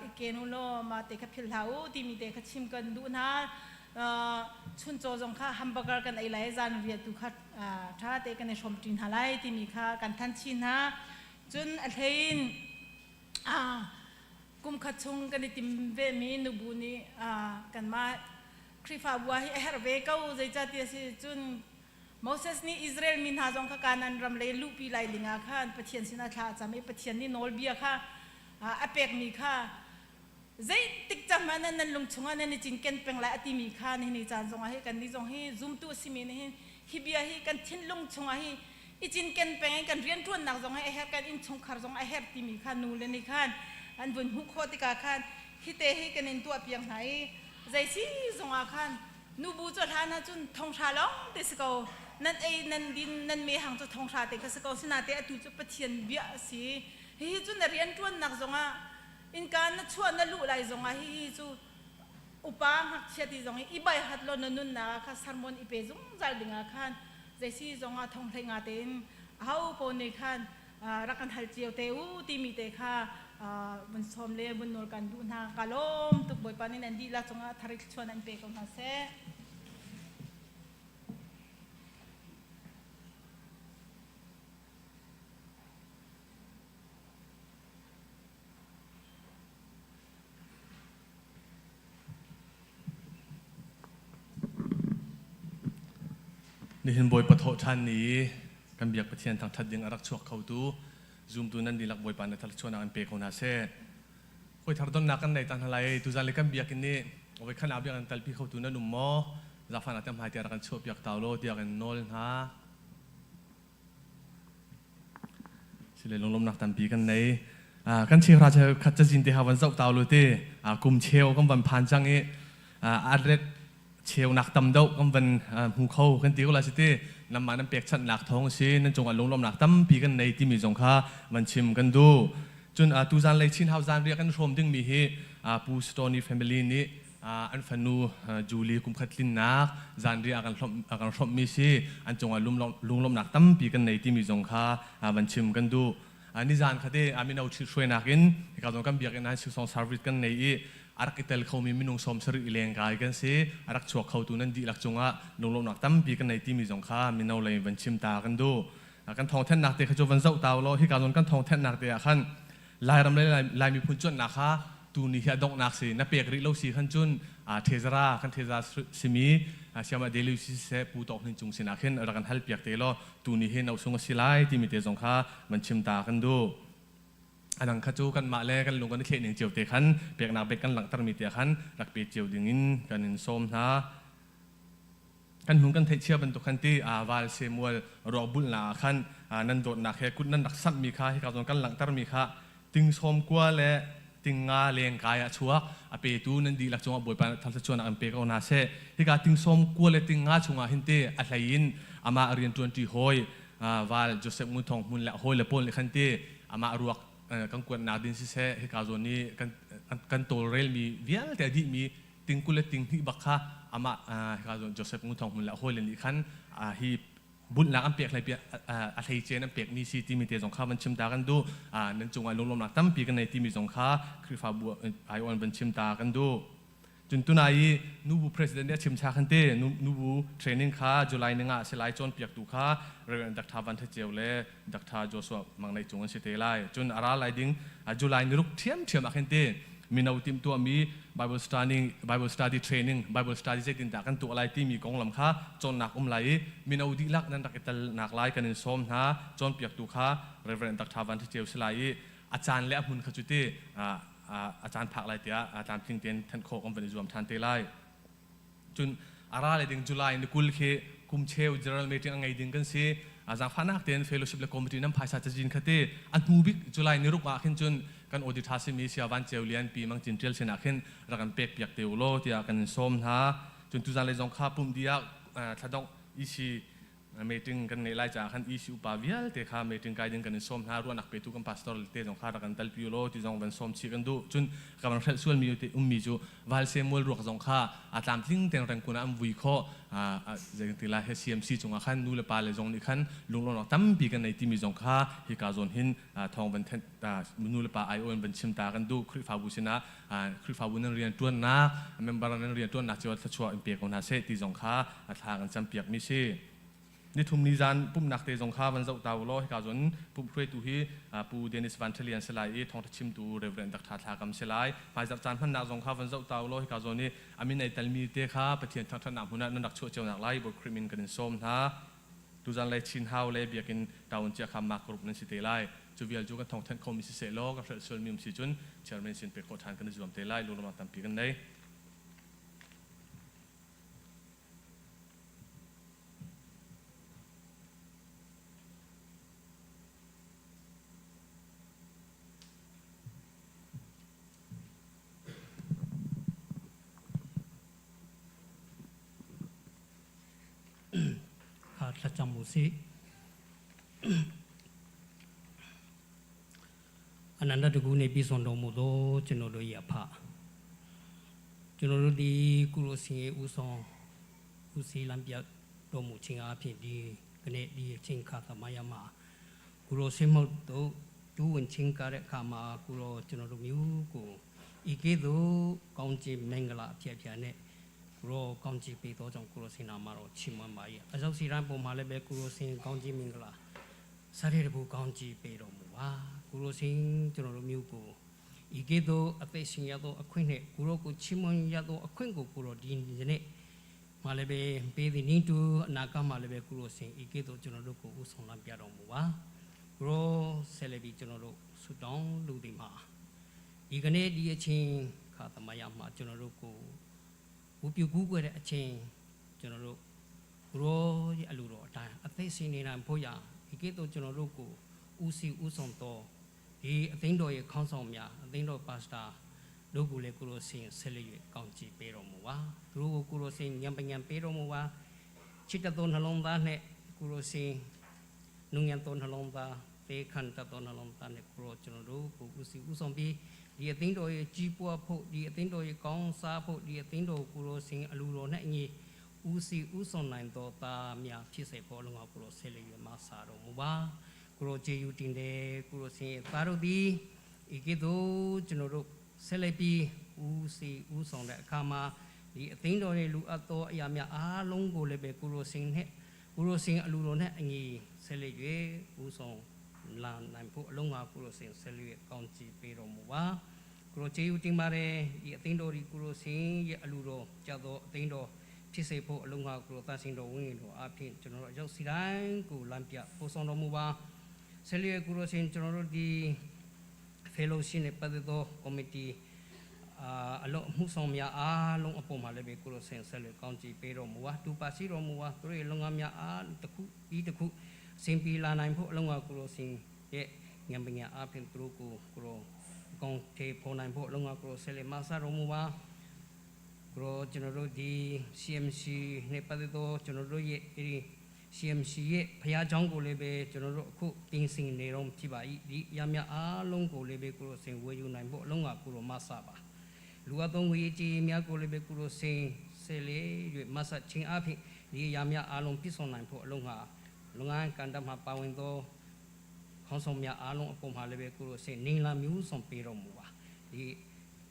i ken u law mah te kha philh hlah u timi te kha chim kan duh hna. Chuncaw zong kha hamburger kan ei lai, zan riah tu kha ṭha te kan i hrawm ṭi hna lai timi kha kan thanh chih hna. Cun a hlei in kum khat chung kan i tim vemi nubu nih kanmah Khrihfabu ah hi a herh ve ko. Zeicahtiah a si cun Moses nih Israel mi hna zong kha Kanaan ram lei luhpi lai ding ah khan Pathian sinah thla a cam i Pathian nih nawlbia kha a pekmi kha zeitik cang hmanh ah nan lung chungah nan i cinken peng lai a timi kha nihin ni caan zongah hi kannih zong hi zumtu a simi nih hin hi bia hi kan thinlung chungah hi i cinken peng in kan rianṭuannak zong hi a herh, kan innchungkhar zong a herh timi kha nu le nih khan an vun hmuh khawh tikah khan hi te hi kan in tuah piak hna i zei si zongah khan nubu cu hlan ah cun thonghra lawng te si ko, nan ei nan din nan mehhang cu thonghra te kha si ko. Sinain atu cu Pathian bia a si. Hihi cu na rianṭuannak zongah, innka na chuah na luh lai zongah, hihi cu upa ngakchia ti zong i i bai hat law na nunnak ah kha sermon i pe zungzal dingah khan zei si zongah thong hlei nga tein aho paoh nih khan rak kan hal cio te u timi te kha vun sawm le vun nawl kan duh hna. Ka lawm tuk. Bawipa nih nan dihlak cungah thari thluachuah nan pe ko hna seh. Nihin Bawipa thawhṭhan ni kan biak Pathian thangṭhat ding a rak chuak khotu zumtu nan dihlak Bawipa na thluachuahnak in pe ko hna seh. Hawi thar donnak kan nei ta hna lai. Tuzan le kan biakinn nih voikhat ah biakinn talpi khotu nan um maw? Zaangfahnak te hmai tiah rak kan chuahpiak ta law tiah kan nawl hna. Sile lunglawmnak tampi kan nei. Kan cheuhra cheukhat cazin te ha van zoh ta lu ti kum cheu kan van phan cang i a ret cheunak tam deuh kan van hmu kho kan ti ko la si ti namah nan pekchanhnak thawng si nan cungah lunglawmnak tampi kan nei timi zong kha van chim kan duh. Cun tuzan lei Chin House zan riah kan hrawm dingmi hi Pu Stony family nih an fanu Julie kumkhat tlinnak zanriah a kan hrawmhmi si an cungah lunglawmhnak tampi kan nei timi zong kha van chim kan duh. Nizan kha te mino ṭhithruainak in hika zong kan biakinn ah singsong service kan nei i a rak i tel khomi minung 70 i lengkai kan si. A rak chuak khotu nan dihlak cungah lunglawmhnak tampi kan nei timi zong kha mino lei van chim ta kan duh. Kan thawngthanhnak te kha cu van zoh ta law hika zawn kan thawngthanhnak te ah khan Lairam le Lai miphun cuanhnak kha tuni hi a donghnak si na pek rih lo si khan cun thezara kan theza simi siama delu si seh pu tawk hnin cung sinah khin rak kan hal piak te law tuni hi no sung a si lai timi te zong kha van chim ta kan duh. Adang kha cu kanmah le kan lung kan i thleh ning cio te khan peknak bek kan langhter mi te khan rak pe cio ding in kan in sawm hna. Kan hnung kan theihchia bantuk khan ti val Samuel ruak bulhnak ah khan nan dawtnak he kut nan rak samhmi kha hika zawn kan langhtermi kha ting sawm kua le ting nga leng kai ah chuak a petu nan dihlak cungah Bawipa thangthatchuanak an pe ko hna seh. Hika ting sawm kua le ting nga chungah hin ti a hlei in amah rianṭuanṭi hawi val Joseph Ngun Thawng Hmun le a hawile pawl nih khan ti amah ruak kan kuatnak din siseh hika zawn i kan tawlrelmi vialte a dihmi ting 20 le ting hnih bak kha amah hika Joseph Ngun Thawng Hmun le a hawile nih khan hi bulhnak an pek hlei a hleice an pekmi si timi te zong kha van chim ta kan duh. Nan cungah lunglawmnak tampi kan nei timi zong kha Khrihfabu aiawh van chim ta kan duh. Cun tunai i nubu president nih a chim cha khan te nubu training kha July ninga a si lai. Cawnpiaktu kha Reverend Dr. Van Tha Ceu le Dr. Joshua Mang Nei Cung an si te lai. Cun a ra lai ding July ni ruk ṭhiamṭhiam ah khin te. Mino timhtuahmi Bible study, Bible study training, Bible study zeitindah kan tuah lai timi konglam kha cawnnak um lai i mino dihlak nan rak i telnak lai kan in sawm hna. Cawnpiaktu kha Reverend Dr. Van Ṭha Ceu si lai i a caan le a hmun kha cu ti a caan phak lai tiah tlamtling tein thanh khawh kan van i zuam ṭhan te lai. Cun a ra le ding July ni 20 khi kum cheu general meeting a ngei ding kan si. Zaangfahnak tein fellowship le committee nan phaisa cazin kha ti a hnu bik July ni ruk ah khin cun kan audit tha simi Sia Van Ceu Lian Pi Mang Cin Tial sin ah khin rak kan pek piak te u law tiah kan in sawm hna. Cun tuzan lei zong kha pumh dih ah thladongh EC meeting kan neih lai caah khan EC upa vialte kha meeting kai ding kan in sawm hna. Ruahnak petu kan pastor te zong kha rak kan telpi u law ti zong van sawm chih kan duh. Cun ka van hrelh sualmi ummi cu Valse mual ruak zong kha a tlamtling tein Rangoon ah an vui khawh. Zeitin lai he CMC cungah khan nu le pa le zong nih khan lunglawmhnak tampi kan nei timi zong kha hika zawn hin thawng van thenh nu le pa aiawh in van chim ta kan duh. Khrihfabu sinah Khrihfabu nan rian ṭuannak member nan rian ṭuannak cio thluachuah in pe ko hna seh ti zong kha thla kan campiak mi si. Nithum ni zan pumhnak te zong kha van zoh ta u law hika cun pumh hruaitu hi Pu Dennis Van Thalian si lai i thawngṭha chimtu Reverend Dr. Thla Kam si lai. Hmaizarh caan hmannak zong kha van zoh ta u law hika zawn i a min ai telmi te kha Pathian thangṭhatnak hmun ah nan rak chuah cio nak lai Bawi Khrih min kan in sawm hna. Tuzan le Chin Hau le Biakinn town chia kha Mark Group nan si te lai. Cu vial cu kan thawngthanh khomi siseh law kan hrelh sualmi um si cun chairman sin pek khawh ṭhan kan i zuam te lai. Lunglawmhnak tampi kan nei. Kha thlacam u sih. အနန္တတကူနေပြည့်စုံတော်မူသောကျွန်တော်တို့၏အဖကျွန်တော်တို့ဒီကုလိုစင်ရဲ့ဥဆောင်ဥစီလံပြတော်မူခြင်းအဖြစ်ဒီကနေ့ဒီအချိန်ခါသမယမှာကုလိုစင်မတို့တူဝင်ချင်းကားတဲ့အခါမှာကုလိုကျွန်တော်တို့မျိုးကိုဤကဲ့သို့ကောင်းခြင်းမင်္ဂလာအဖြစ်အပျက်နဲ့ကုလိုကောင်းခြင်းပေးသောကြောင့်ကုလိုစင်နာမှာတော့ချီးမွမ်းပါ၏အရောက်စီရန်ပုံမှာလည်းပဲကုလိုစင်ကောင်းခြင်းမင်္ဂလာ စားရတဲ့ဘူကောင်းကြီးပေးတော်မူပါကိုရိုစင်ကျွန်တော်တို့မျိုးကိုဤကဲ့သို့အသက်ရှင်ရသောအခွင့်နှင့်ကိုရောကိုချီးမွမ်းရသောအခွင့်ကိုကိုရောဒီနေ့မှာလည်းပဲပေးသည်နည်းတူအနာဂတ်မှာလည်းပဲကိုရောစင်ဤကဲ့သို့ကျွန်တော်တို့ကိုဥဆောင်လမ်းပြတော်မူပါကိုရောဆက်လက်ပြီးကျွန်တော်တို့ဆုတောင်းလူဒီမှာဒီကနေ့ဒီအချိန်ခါသမယမှာကျွန်တော်တို့ကိုဝပြုကူးကွယ်တဲ့အချိန်ကျွန်တော်တို့ကိုရောရဲ့အလိုတော်အတိုင်းအသက်ရှင်နေနိုင်ဖို့ရာဒီကဲ့သို့ကျွန်တော်တို့ကိုဦးစီးဦးဆောင်တော်ဒီအသင်းတော်ရဲ့ခေါင်းဆောင်များအသင်းတော်ပါစတာတို့ကိုလည်းကိုရောစင်ဆက်လက်၍ကောင်းချီးပေးတော်မူပါသူတို့ကိုကိုရောစင်ဉာဏ်ပညာပေးတော်မူပါချစ်တတ်သောနှလုံးသားနဲ့ကိုရောစင်နုညံ့သောနှလုံးသားသေခံတတ်သောနှလုံးသားနဲ့ကိုရောကျွန်တော်တို့ကိုဦးစီးဦးဆောင်ပြီးဒီအသင်းတော်ရဲ့ကြီးပွားဖို့ဒီအသင်းတော်ရဲ့ကောင်းစားဖို့ဒီအသင်းတော်ကိုရောစင်အလူတော်နဲ့အညီဦးစီးဦးဆောင်နိုင်သောသားများဖြစ်စေဖို့လုံအောင်ကိုရောဆက်လက်၍မဆာတော်မူပါကိုရောဂျေယူတင်တဲ့ကိုရောစင်သားတို့သည်ဤကဲ့သို့ကျွန်တော်တို့ဆက်လက်ပြီးဦးစီးဦးဆောင်တဲ့အခါမှာဒီအသင်းတော်ရဲ့လူအပ်သောအရာများအားလုံးကိုလည်းပဲကိုရောစင်နဲ့ကိုရောစင်အလူတော်နဲ့အညီဆက်လက်၍ဦးဆောင်လာနိုင်ဖို့အလုံးငါကိုရောစင်ဆက်လက်ကောင်းချီးပေးတော်မူပါကိုရောဂျေယူတင်ပါတယ်ဒီအသင်းတော်ဒီကိုရောစင်ရဲ့အလူတော်ကြသောအသင်းတော်ဖြစ်စေဖို့အလုံးငါကိုရောသရှင်တော်ဝိညာဉ်တော်အဖြစ်ကျွန်တော်တို့ရောက်စီတိုင်းကိုလမ်းပြပို့ဆောင်တော်မူပါဆက်လက်ကိုရောစင်ကျွန်တော်တို့ဒီ fellowship နဲ့ပတ်သက်သော committee အာအလုံးအမှုဆောင်များအားလုံးအပေါ်မှာလည်းပဲကိုလိုဆင်ဆက်လက်ကောင်းချီးပေးတော်မူပါတူပါစီတော်မူပါသူတို့ရဲ့လုပ်ငန်းများအားတစ်ခုပြီးတစ်ခုအဆင်ပြေလာနိုင်ဖို့အလုံးကကိုလိုစင်ရဲ့ဉာဏ်ပညာအားဖြင့်သူတို့ကိုကိုလိုအကောင့်ထေဖော်နိုင်ဖို့အလုံးကကိုလိုဆက်လက်မဆာတော်မူပါကိုလိုကျွန်တော်တို့ဒီ CMC နဲ့ပတ်သက်သောကျွန်တော်တို့ရဲ့အဲဒီ CMC ရဲ့ဖျားเจ้าကိုလည်းပဲကျွန်တော်တို့အခုတင်စင်နေတော့ဖြစ်ပါ၏ဒီအရာများအားလုံးကိုလည်းပဲကိုလိုစင်ဝယ်ယူနိုင်ဖို့အလုံးကကိုလိုမဆပါလူအသုံးဝေးကြီးများကိုလည်းပဲကိုလိုစင်ဆယ်လေး၍မဆချင်းအဖြစ်ဒီအရာများအားလုံးပြည့်စုံနိုင်ဖို့အလုံးကလုပ်ငန်းကဏ္ဍမှာပါဝင်သောခေါင်းဆောင်များအားလုံးအပေါ်မှာလည်းပဲကိုလိုစင်နေလာမျိုးဆောင်ပေးတော်မူပါဒီ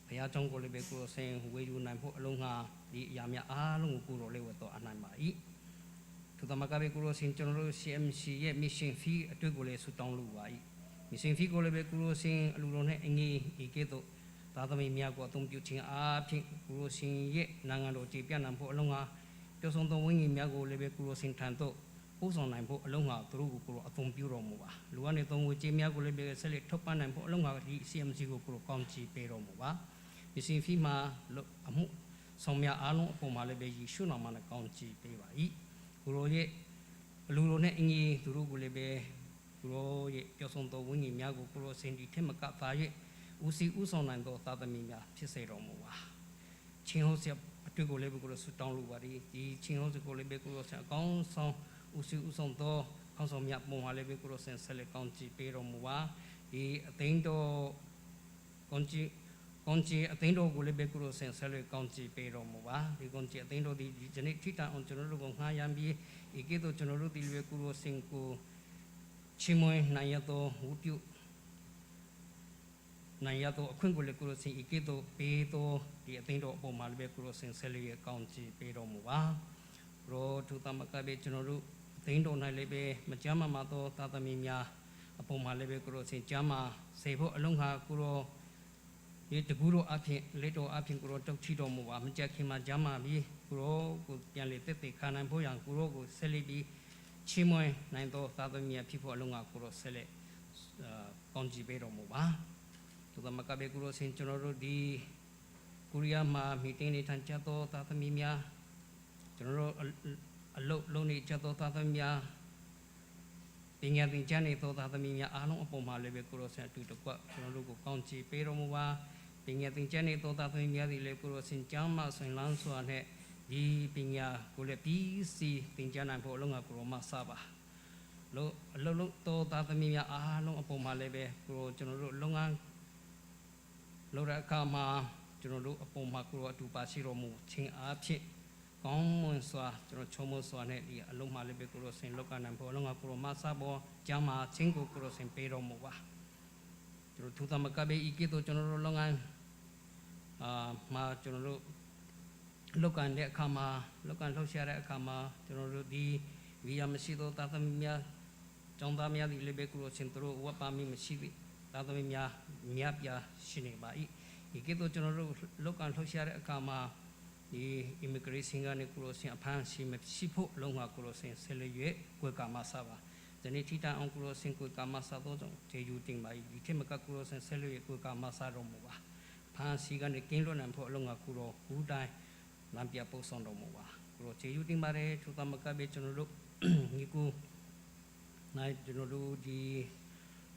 ဘုရားကျောင်းကိုလည်းပဲကိုလိုစင်ဝေယူနိုင်ဖို့အလုံးကဒီအရာများအားလုံးကိုကိုလိုလေးဝတ်တော်အနိုင်ပါ၏ထိုသမကပဲကိုလိုစင်ကျွန်တော်တို့ CMC ရဲ့ mission fee အတွက်ကိုလည်းဆုတောင်းလိုပါ၏။ mission fee ကိုလည်းပဲကိုလိုစင်အလူတော်နဲ့အငေးဤကဲ့သို့ သားသမီးများကိုအသုံးပြုခြင်းအားဖြင့်ကိုရိုရှင်ရဲ့နိုင်ငံတော်တည်ပြနိုင်ဖို့အလုံးငါပြောဆောင်သောဝိညာဉ်များကိုလည်းပဲကိုရိုရှင်ထံသို့ပို့ဆောင်နိုင်ဖို့အလုံးငါသူတို့ကိုကိုရိုအသုံးပြုတော်မူပါလူကနေသုံးဝကြေးများကိုလည်းပဲဆက်လက်ထုတ်ပန်းနိုင်ဖို့အလုံးငါဒီ CMC ကိုကိုရိုကောင်းချီးပေးတော်မူပါမရှင်ဖီမှာအမှုဆောင်များအားလုံးအပေါ်မှာလည်းပဲယေရှုနာမနဲ့ကောင်းချီးပေးပါ၏ကိုရိုရဲ့အလူတော်နဲ့အညီသူတို့ကိုလည်းပဲကိုရိုရဲ့ပြောဆောင်သောဝိညာဉ်များကိုကိုရိုစင်ဒီထက်မကသာ၍ဦးစီးဦးဆောင်နိုင်သောသာသမီများဖြစ်စေတော်မူပါချင်းဟုတ်စအတွေ့ကိုလည်းပဲကိုရိုဆုတောင်းလိုပါသည်ဒီချင်းဟုတ်စကိုလည်းပဲကိုရိုဆင်အကောင်းဆောင်ဦးစီးဦးဆောင်သောခေါင်းဆောင်များပုံဟာလည်းပဲကိုရိုဆင်ဆက်လက်ကောင်းချီးပေးတော်မူပါဒီအသိန်းတော်ကောင်းချီးကောင်းချီးအသိန်းတော်ကိုလည်းပဲကိုရိုဆင်ဆက်လက်ကောင်းချီးပေးတော်မူပါဒီကောင်းချီးအသိန်းတော်ဒီဒီနေ့ထိတန်အောင်ကျွန်တော်တို့ကိုငှားရမ်းပြီးဤကဲ့သို့ကျွန်တော်တို့ဒီလွယ်ကိုရိုဆင်ကိုချီးမွမ်းနိုင်ရသောဝုပြုနိုင်ရသောအခွင့်ကိုလည်းကိုရိုဆင်ဤကဲ့သို့ပေးသောဒီအသိန်းတော်အပေါ်မှာလည်းပဲကိုရိုဆင်ဆက်လက်ကောင်းချီးပေးတော်မူပါရောထုသမကပဲကျွန်တော်တို့အသိန်းတော်၌လည်းပဲမကြမ်းမာသောသာသမီများအပေါ်မှာလည်းပဲကိုရိုဆင်ကြမ်းမာစေဖို့အလုံးဟာကိုရိုဒီတကူတော်အဖြစ်လက်တော်အဖြစ်ကိုရောတုတ်ချီတော်မူပါမကြက်ခင်မှာဂျမ်းမာပြီးကိုရောကိုပြန်လေတက်တက်ခါနိုင်ဖို့ရန်ကိုရောကိုဆက်လက်ပြီးချီးမွမ်းနိုင်သောသာသမီဖြစ်ဖို့အလုံးကကိုရောဆက်လက်ကောင်းချီးပေးတော်မူပါသူကမကဘေကိုရောစင်ကျွန်တော်တို့ဒီကိုရီးယားမှာမီတင်းနေထိုင်ကြသောသာသမီများကျွန်တော်တို့အလုတ်လုံးနေကြသောသာသမီများပညာသင်ကြားနေသောသာသမီများအားလုံးအပေါ်မှာလည်းပဲကိုရောဆင်အတူတကွကျွန်တော်တို့ကိုကောင်းချီးပေးတော်မူပါပညာသင်ကြားနေသောသာသမီများသည်လည်းကိုရောစင်ကျောင်းမှဆွင်လန်းစွာနဲ့ဒီပညာကိုလည်းပြီးစီသင်ကြားနိုင်ဖို့အလုံးကကိုရောမဆပါလို့အလုံးလုံးသောသာသမီများအားလုံးအပေါ်မှာလည်းပဲကိုရောကျွန်တော်တို့လုပ်ငန်းလုပ်တဲ့အခါမှာကျွန်တော်တို့အပေါ်မှာကိုရောအတူပါရှိတော်မူခြင်းအားဖြင့်ကောင်းမွန်စွာကျွန်တော်ချုံမစွာနဲ့ဒီအလုံးမှာလည်းပဲကိုရောစင်လောက်ကနိုင်ဖို့အလုံးကကိုရောမဆဘောကျမ်းမှာချင်းကိုကိုရောစင်ပေးတော်မူပါကျွန်တော်ထူသမကဘေဤကဲ့သို့ကျွန်တော်တို့လုပ်ငန်းအာမှာကျွန်တော်တို့လောက်ကတဲ့အခါမှာလောက်ကလှုပ်ရှားတဲ့အခါမှာကျွန်တော်တို့ဒီဝိယာမရှိသောသာသမီများကျောင်းသားများဒီလည်းပဲကိုရောစင်တို့ဝတ်ပါမိမရှိသည့်သာသမီများမြပြရှိနေပါ၏ဒီကဲ့သို့ကျွန်တော်တို့လောက်ကလှုပ်ရှားတဲ့အခါမှာဒီ immigration ကနေကိုလိုစင်အဖမ်းရှိမရှိဖို့လုံးဝကိုလိုစင်ဆက်လက်၍ကိုယ်ကမဆပါဇနီထိတန်အောင်ကိုလိုစင်ကိုယ်ကမဆတော့ကြောင့်ဂျေယူတင်ပါဒီခေမကကိုလိုစင်ဆက်လက်၍ကိုယ်ကမဆတော်မူပါဖမ်းစီကနေကင်းလွတ်နိုင်ဖို့အလုံးကကိုလိုကူတိုင်းလမ်းပြပုတ်ဆောင်တော်မူပါကိုလိုဂျေယူတင်ပါတယ်သူသမကပဲကျွန်တော်တို့ညီကူနိုင်ကျွန်တော်တို့ဒီ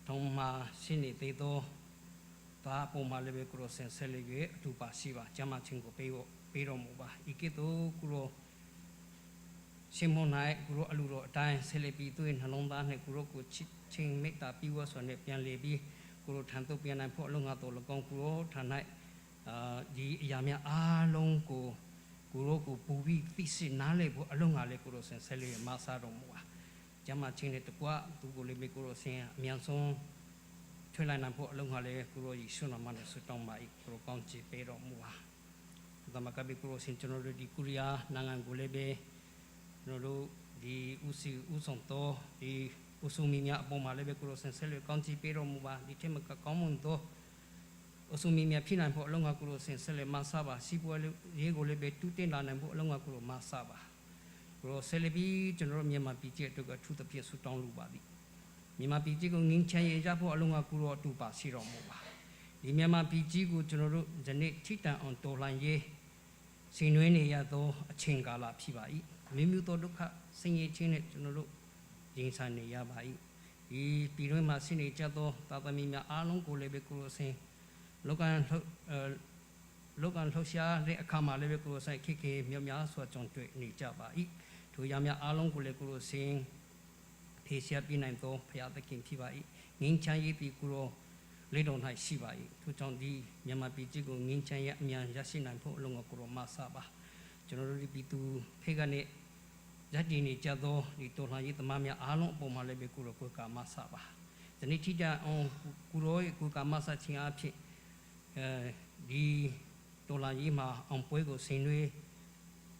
ထုံးမှာရှင်းနေသေးသောဒါအပေါ်မှာလည်းပဲကိုလိုစင်ဆက်လက်၍အတူပါရှိပါကျမ်းမာခြင်းကိုပေးဖို့ပေးတော်မူပါဤကဲ့သို့ကိုရောရှင်မွန်၌ကိုရောအလူတော်အတိုင်းဆက်လက်ပြီးသူ့ရဲ့နှလုံးသား၌ကိုရောကိုချစ်ချင်းမေတ္တာပြီးဝဆွနဲ့ပြန်လေပြီးကိုရောထံသို့ပြန်နိုင်ဖို့အလုံးငါတော်၎င်းကိုရောထံ၌အာဒီအရာများအားလုံးကိုကိုရောကိုပူပြီးသိစိနားလေဖို့အလုံးငါလည်းကိုရောဆင်ဆက်လက်မဆာတော်မူပါကျမ်းမာချင်းနဲ့တကွသူကိုလည်းမေကိုရောဆင်အမြန်ဆုံးထွေးလိုက်နိုင်ဖို့အလုံးငါလည်းကိုရောယေရှုနာမနဲ့ဆုတောင်းပါ၏ကိုရောကောင်းချီးပေးတော်မူပါသမကဘီကိုရိုစင်ကျွန်တော်တို့ဒီကိုရီးယားနိုင်ငံကိုလည်းပဲကျွန်တော်တို့ဒီဦးစီဦးဆောင်တော့ဒီဦးစုမီများအပေါ်မှာလည်းပဲကိုရိုစင်ဆက်လက်ကောင်းချီးပေးတော်မူပါဒီထက်မကကောင်းမွန်သောအစုမီများဖြစ်နိုင်ဖို့အလုံးကကိုရိုစင်ဆက်လက်မဆပါစီပွဲရေးကိုလည်းပဲတူးတင်လာနိုင်ဖို့အလုံးကကိုရိုမဆပါကိုရိုဆက်လက်ပြီးကျွန်တော်တို့မြန်မာပြည်ကျအတွက်ကထူးသဖြင့်ဆုတောင်းလိုပါသည်မြန်မာပြည်ကြီးကိုငင်းချမ်းရကြဖို့အလုံးကကိုရိုအတူပါရှိတော်မူပါဒီမြန်မာပြည်ကြီးကိုကျွန်တော်တို့ယနေ့ထိတန်အောင်တော်လှန်ရေးဆင်နွှဲနေရသောအချိန်ကာလဖြစ်ပါ၏မိမိတို့ဒုက္ခဆင်းရဲခြင်းနဲ့ကျွန်တော်တို့ရင်ဆိုင်နေရပါ၏ဒီပြည်တွင်းမှာဆင်းနေကြသောသာသမီများအားလုံးကိုလည်းပဲကိုယ်ဆင်းလောကန်လှုပ်လောကန်လှုပ်ရှားတဲ့အခါမှာလည်းပဲကိုယ်ဆိုင်ခိခေမြောက်များစွာကြုံတွေ့နေကြပါ၏ထိုရများအားလုံးကိုလည်းကိုယ်ဆင်းဖေရှားပြနိုင်သောဖရာသခင်ဖြစ်ပါ၏ငင်းချမ်းရေးပြီးကိုယ်လေးတော်၌ရှိပါ၏ထို့ကြောင့်ဒီမြန်မာပြည်ကြီးကိုငင်းချမ်းရအမြန်ရရှိနိုင်ဖို့အလုံးကိုကိုရောမဆပါကျွန်တော်တို့ဒီပြည်သူဖေကနေဇက်တီနေကြသောဒီတော်လှန်ရေးသမားများအားလုံးအပေါ်မှာလည်းပဲကိုရောကိုကာမဆပါဒီနေ့ထိကြအောင်ကိုရောကိုကာမဆခြင်းအဖြစ်အဲဒီတော်လှန်ရေးမှာအောင်ပွဲကိုဆင်နွှဲ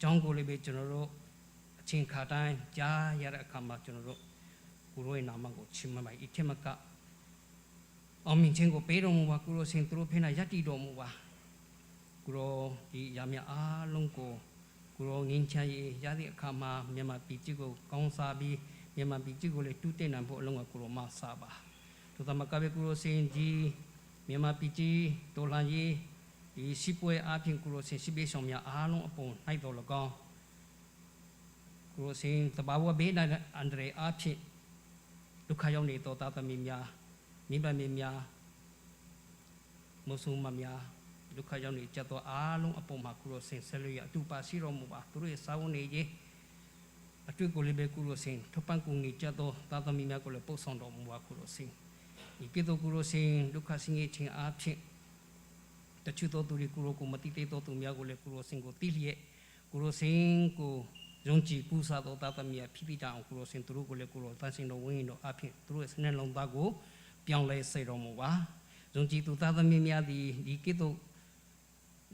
ကြောင်းကိုလည်းပဲကျွန်တော်တို့အချိန်ခါတိုင်းကြားရတဲ့အခါမှာကျွန်တော်တို့ကိုရောရဲ့နာမကိုချီးမွမ်းပါ၏အထက်မက အောင်မြင်ခြင်းကိုပေးတော်မူပါကိုရောစင်သူတို့ဖေး၌ယက်တည်တော်မူပါကိုရောဒီရာမြအားလုံးကိုကိုရောငင်းချမ်းရေးရသည့်အခါမှာမြန်မာပြည်ကြီးကိုကောင်းစားပြီးမြန်မာပြည်ကြီးကိုလည်းတူးတက်နိုင်ဖို့အလုံးကကိုရောမဆာပါတို့သမကပဲကိုရောစင်ကြီးမြန်မာပြည်ကြီးတော်လှန်ရေးဒီရှိပွဲအပြင်ကိုရောစင်ရှိပေးဆောင်များအားလုံးအပေါ်၌တော်၎င်းကိုရောစင်တဘာဝဘေး၌အန္တရာယ်အဖြစ်ဒုက္ခရောက်နေသောသားသမီးများမိဘများမဆုမများဒုက္ခရောက်နေကြသောအားလုံးအပေါ်မှာကိုရောစင်ဆက်လျက်အတူပါရှိတော်မူပါသူတို့ရဲ့စာဝန်နေခြင်းအတွေ့ကိုလည်းပဲကိုရောစင်ထပန်ကူနေကြသောသားသမီးများကိုလည်းပို့ဆောင်တော်မူပါကိုရောစင်ဒီကိတောကိုရောစင်ဒုက္ခဆင်းရဲခြင်းအဖြစ်တချို့သောသူတွေကိုရောကိုမတိသေးသောသူများကိုလည်းကိုရောစင်ကိုတိလျက်ကိုရောစင်ကိုယုံကြည်ပူဇော်သောသားသမီးဖြစ်ပြီးကြအောင်ကိုရောစင်သူတို့ကိုလည်းကိုရောတန်ရှင်တော်ဝင်းတော်အဖြစ်သူတို့ရဲ့စနေလုံးသားကိုပြောင်းလဲစေတော်မူပါယုံကြည်သူသားသမီးများသည်ဒီကိတော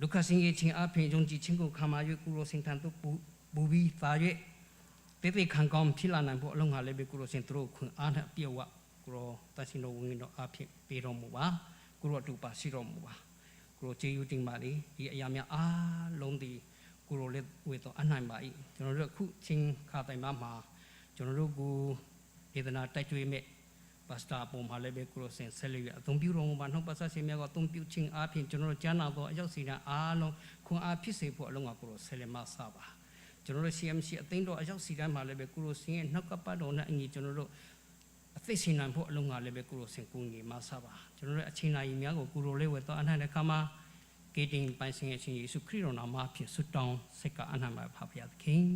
ဒုက္ခဆင်းရဲခြင်းအပြင်ယုံကြည်ခြင်းကိုခံမာ၍ကိုရောစင်ထံသို့ပူပြီးသား၍တေတေခံကောင်းဖြစ်လာနိုင်ဖို့အလုံးဟာလည်းပဲကိုရောစင်သူတို့ခွန်အားနဲ့အပြည့်ဝကိုရောတန်ရှင်တော်ဝင်းတော်အဖြစ်ပေးတော်မူပါကိုရောအတူပါရှိတော်မူပါကိုရောကျေးဇူးတင်ပါလေဒီအရာများအားလုံးဒီကိုရောလည်းဝေတော်အနိုင်ပါ၏ကျွန်တော်တို့အခုချင်းခါတိုင်မှာကျွန်တော်တို့ကိုဒေသနာတိုက်ကြွေးမဲ့ပါစတာပုံမှာလည်းပဲကိုရိုစင်ဆက်လက်ရအသုံးပြုတော်မူပါနှုတ်ပတ်ဆက်ရှင်များကအသုံးပြုခြင်းအပြင်ကျွန်တော်တို့ကျမ်းနာသောအရောက်စီတဲ့အားလုံးခွန်အားဖြစ်စေဖို့အလုံးကကိုရိုဆက်လက်မဆပါကျွန်တော်တို့ CMC အသိန်းတော်အရောက်စီတိုင်းမှာလည်းပဲကိုရိုစင်ရဲ့နှုတ်ကပတ်တော်နဲ့အညီကျွန်တော်တို့အသိရှင်နိုင်ဖို့အလုံးကလည်းပဲကိုရိုစင်ကိုငေမဆပါကျွန်တော်တို့အချိန်နာရီများကိုကိုရိုလေးဝဲတော့အနှံ့တဲ့ခါမှာကေတင်ပိုင်ရှင်အရှင်ယေရှုခရစ်တော်နာမဖြင့်ဆုတောင်းစက္ကအနှံ့မှာဖဖျားသခင်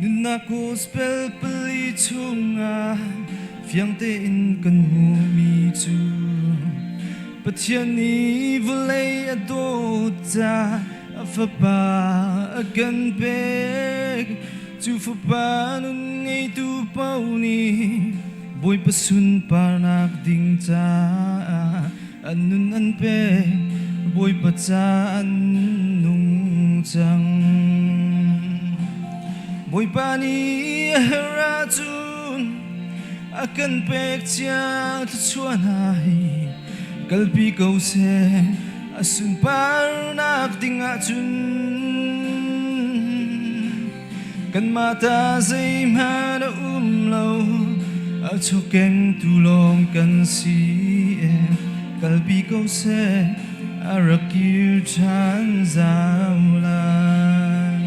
Nunnak gospel pali chungah fiang tein kan hmuhmi cu Pathian nih vawlei a dawt ca a fapa a kan pek cu fapa nun ngeitu paoh nih Bawipa sunparnak ding caah an nun an pek Bawipa ca an nung cang. Bawipa nih a herh ahcun a kan pek cia thluachuah hna hi kalpi ko seh a sunparnak ding ahcun kanmah ta zeihmanh a um lo a chawkengtu lawng kan si kalpi ko seh a rak kir ṭhan zau lai.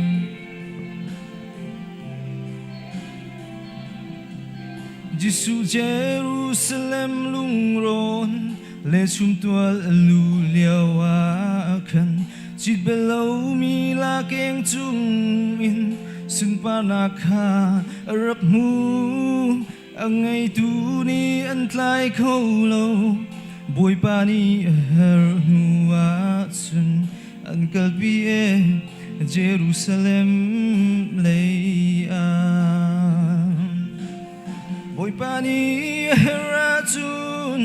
Jesuh Jerusalem lungrawn le chumtual a lu lio ah khan cit bel lomi lakeng cung in sunparnak kha a rak hmu a ngeitu nih an tlai kho lo Bawipa nih a herh hnu ahcun an kalpi e Jerusalem lei ah Bawipa nih a herh ahcun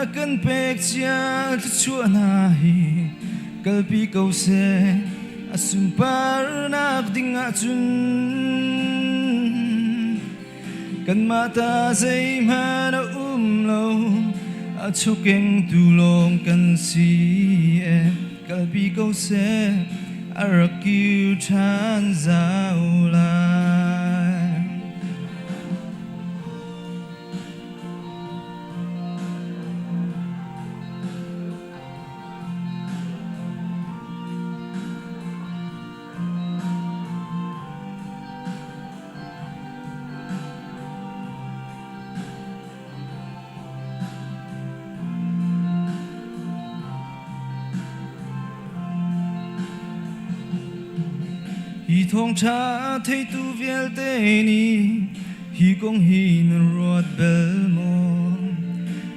a kan pek cia thluachuah hna hi. Kalpi ko seh a sunparnak ding ahcun. Kanmah ta zeihmanh a um lo, a chukengtu lawng kan si e. Kalpi ko seh, a rak kir ṭhan zau lai. Hi thawngṭha theitu vialte nih hi kong hi nan ruat bal maw?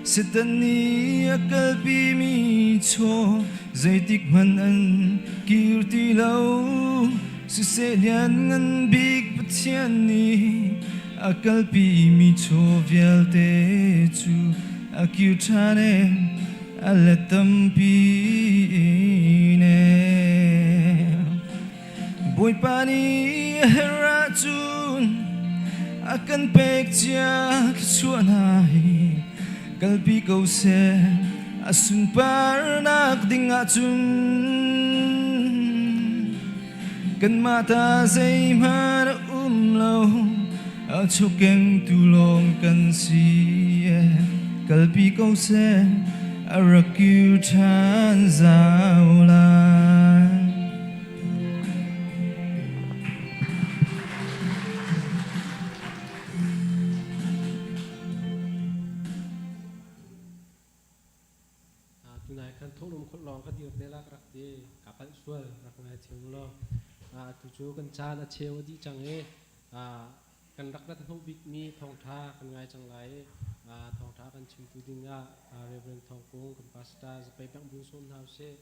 Satan nih a kalpimi chaw zeitik hmanh an kir ti lo. Siseh lianngan bik Pathian nih a kalpimi chaw vialte cu a kir ṭhan e, a let tampi in e. Bawipa nih a herh ahcun a kan pek cia thluachuah hna hi kalpi ko seh a sunparnak ding ahcun. Kanmah ta zeihmanh a um lo, a chukengtu lawng kan si e. Kalpi ko seh, a rak kir ṭhan zau lai. Tunai khan thawhlawm kholh lawng ka dir te la ka rak ti ka palh sual rak ngai thiam law tu cu kan caan a cheu a dih cang i kan rak rat hnu bikmi thawngtha kan ngai cang lai i thawngtha kan chimtu ding ah Reverend Thawng Kung kan pastor zapei bang bun sawm hna usih.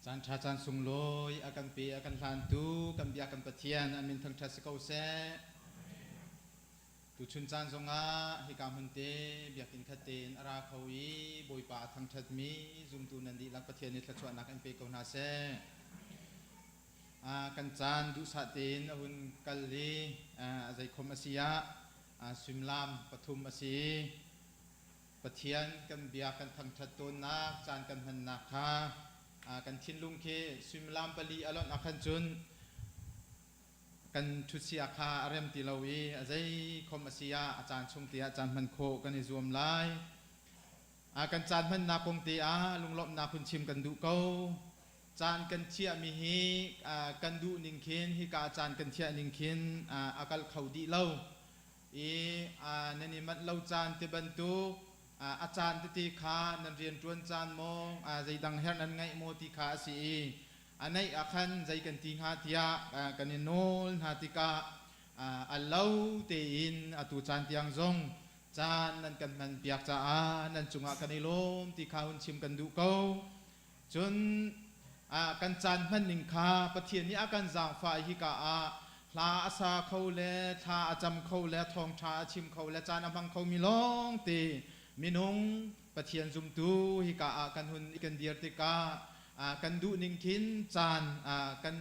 Caan ṭha caan sunglawi a kan pe a kan hlantu kan bia kan Pathian a min thangṭhat si ko seh. Tuchun caan zongah hika hmun te biakinn khat tein a ra kho i Bawipa a thangṭhatmi zumtu nan dihlak Pathian nih thluachuahnak in pe ko hna seh. Kan caan duhsah tein a hun kal i a zeikhom a si ah suimilam pathum a si. Pathian kan bia kan thangṭhat tawnnak caan kan hmannak kha kan thinlung khi suimilam pali a lonh ah khan cun kan ṭhutsia kha a rem ti lo i a zeikhom a si ah a caan chung te ah caan hman khawh kan i zuam lai. Kan caan hmannak kong te ah lunglawmhnak hun chim kan duh ko. Caan kan thiahmi hi kan duh ning khin hika caan kan thiah ning khin a kal kho dih lo. I nan i manh lo caan ti bantuk a caan tete kha nan rianṭuan caan maw zeidang herh nan ngaih maw ti kha a si i a neih ah khan zei kan ti hnga tiah kan i nawl hna tikah a lo tein atu caan tiang zong caan nan kan hmanpiak caah nan cungah kan i lawm ti kha hun chim kan duh ko. Cun kan caan hmanning kha Pathian nih a kan zaangfah i hika ah hla a sa kho le thla a cam kho le thawngṭha a chim kho le caan a hmang khomi lawngte minung Pathian zumtu hika ah kan hun kan dir tikah kan duhning khin caan kan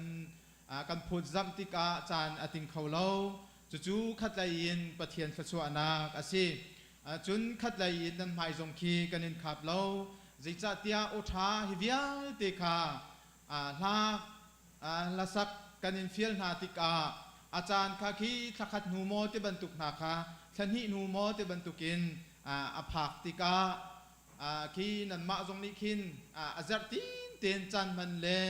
kan phawtzamh tikah caan a ting kho lo. Cucu khatlei in Pathian thluachuahnak a si. Cun khatlei in nan hmai zong khi kan in khap lo. Zeicahtiah aw ṭha hi vialte kha hla hlasak kan in fial hna tikah a caan kha khi thlakhat hnu maw ti bantuk hna kha thlahnih hnu maw ti bantukin a phak tikah khi nanmah zong nih khin a zerh tin tein caan hman le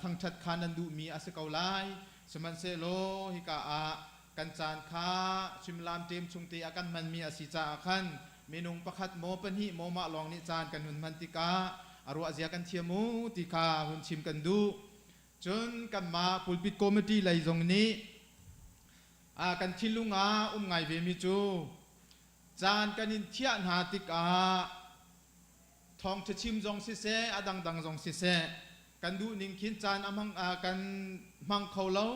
thangṭhat kha nan duhmi a si ko lai. Sihmanhsehlaw hika ah kan caan kha suimilam ṭem chung te ah kan hmanmi a si caah khan minung pakhat maw pahnih maw mah lawng nih caan kan hun hman tikah a ruahzia kan thiam u ti kha hun chim kan duh. Cun kanmah pulpit committee lei zong nih kan thinlung ah um ngai vemi cu caan kan in thiah hna tikah thawngṭha chim zong siseh a dangdang zong siseh. Kan duh ning khin caan a hmang kan hmang kho lo.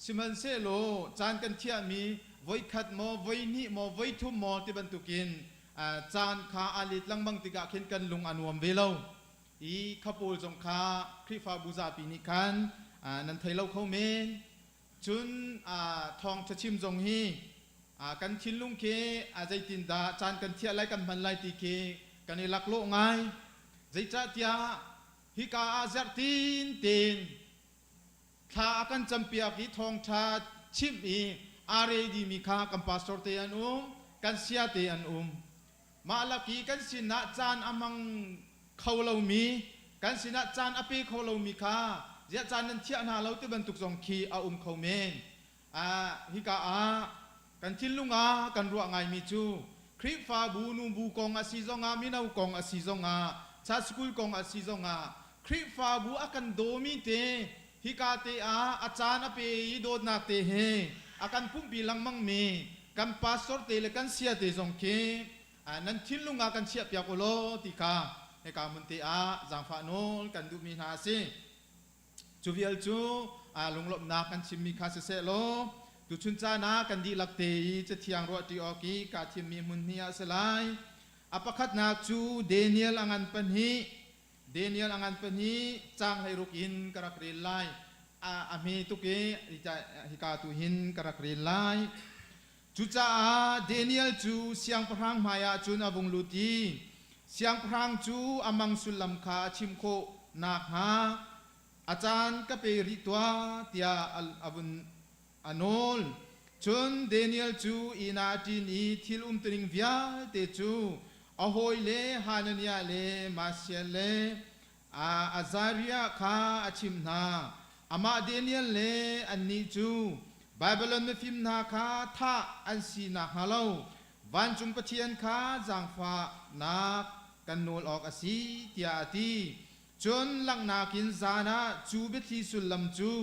Sihmanhsehlaw caan kan thiahmi voikhat maw, voihnih maw, voithum maw ti bantukin caan kha aa let lengmang tikah khin kan lung a nuam ve lo. I kha pawl zong kha Khrihfabu zapi nih khan nan thei lo kho men. Cun thawngṭha chim zong hi kan thinlung khi zeitindah caan kan thiah lai kan hman lai ti khi kan i laklawh ngai. Zeicahtiah hika ah zerhtin tein thla a kan campiak i thawngṭha chimh i aa ready mi kha kan pastor te an um, kan sia te an um. Mah lak i kan sinah caan a hmang kho lomi, kan sinah caan a pe kho lomi kha ziah caan nan thiah hna lo ti bantuk zong khi a um kho men. Ah, hika ah kan thinlung ah kan ruah ngaimi cu Khrihfabu nubu kong a si zongah mino kong a si zongah church school kong a si zongah Khrihfabu a kan dawmi te hika te ah a caan a pe i dawtnak te he a kan pumhpi lengmang mi kan pastor te le kan sia te zong khi nan thinlung ah kan chiahpiak u law ti kha hika hmun te ah zaangfah nawl kan duhmi hna a si. Cu vial cu lunglawmhnak kan chimmi kha siseh law tuchun caan ah kan dihlak te i Cathiang ruahṭi awk i kaa thimmi hmun hnih ah a si lai. A pakhatnak cu Daniel a ngan pahnih Daniel a ngan pahnih caang 16 in ka rak rel lai. A hme tuk i hika tu hin ka rak rel lai. Cucaah Daniel cu siangpahrang hmaiah cun a vung lut i siangpahrang cu a mang sullam kha a chim khawh nakhnga a caan ka pe rih tuah tiah a vun a nawl. Cun Daniel cu inn ah a ṭin i thil umtuning vialte cu a hawile Hananiah le Mishael le Azariah kha a chimh hna. Amah Daniel le annih cu Babilon mifim hna kha thah an si nakhnga lo vancung Pathian kha zaangfahnak kan nawl awk a si, tiah a ti. Cun langhnak in zan ah cu biathli sullam cu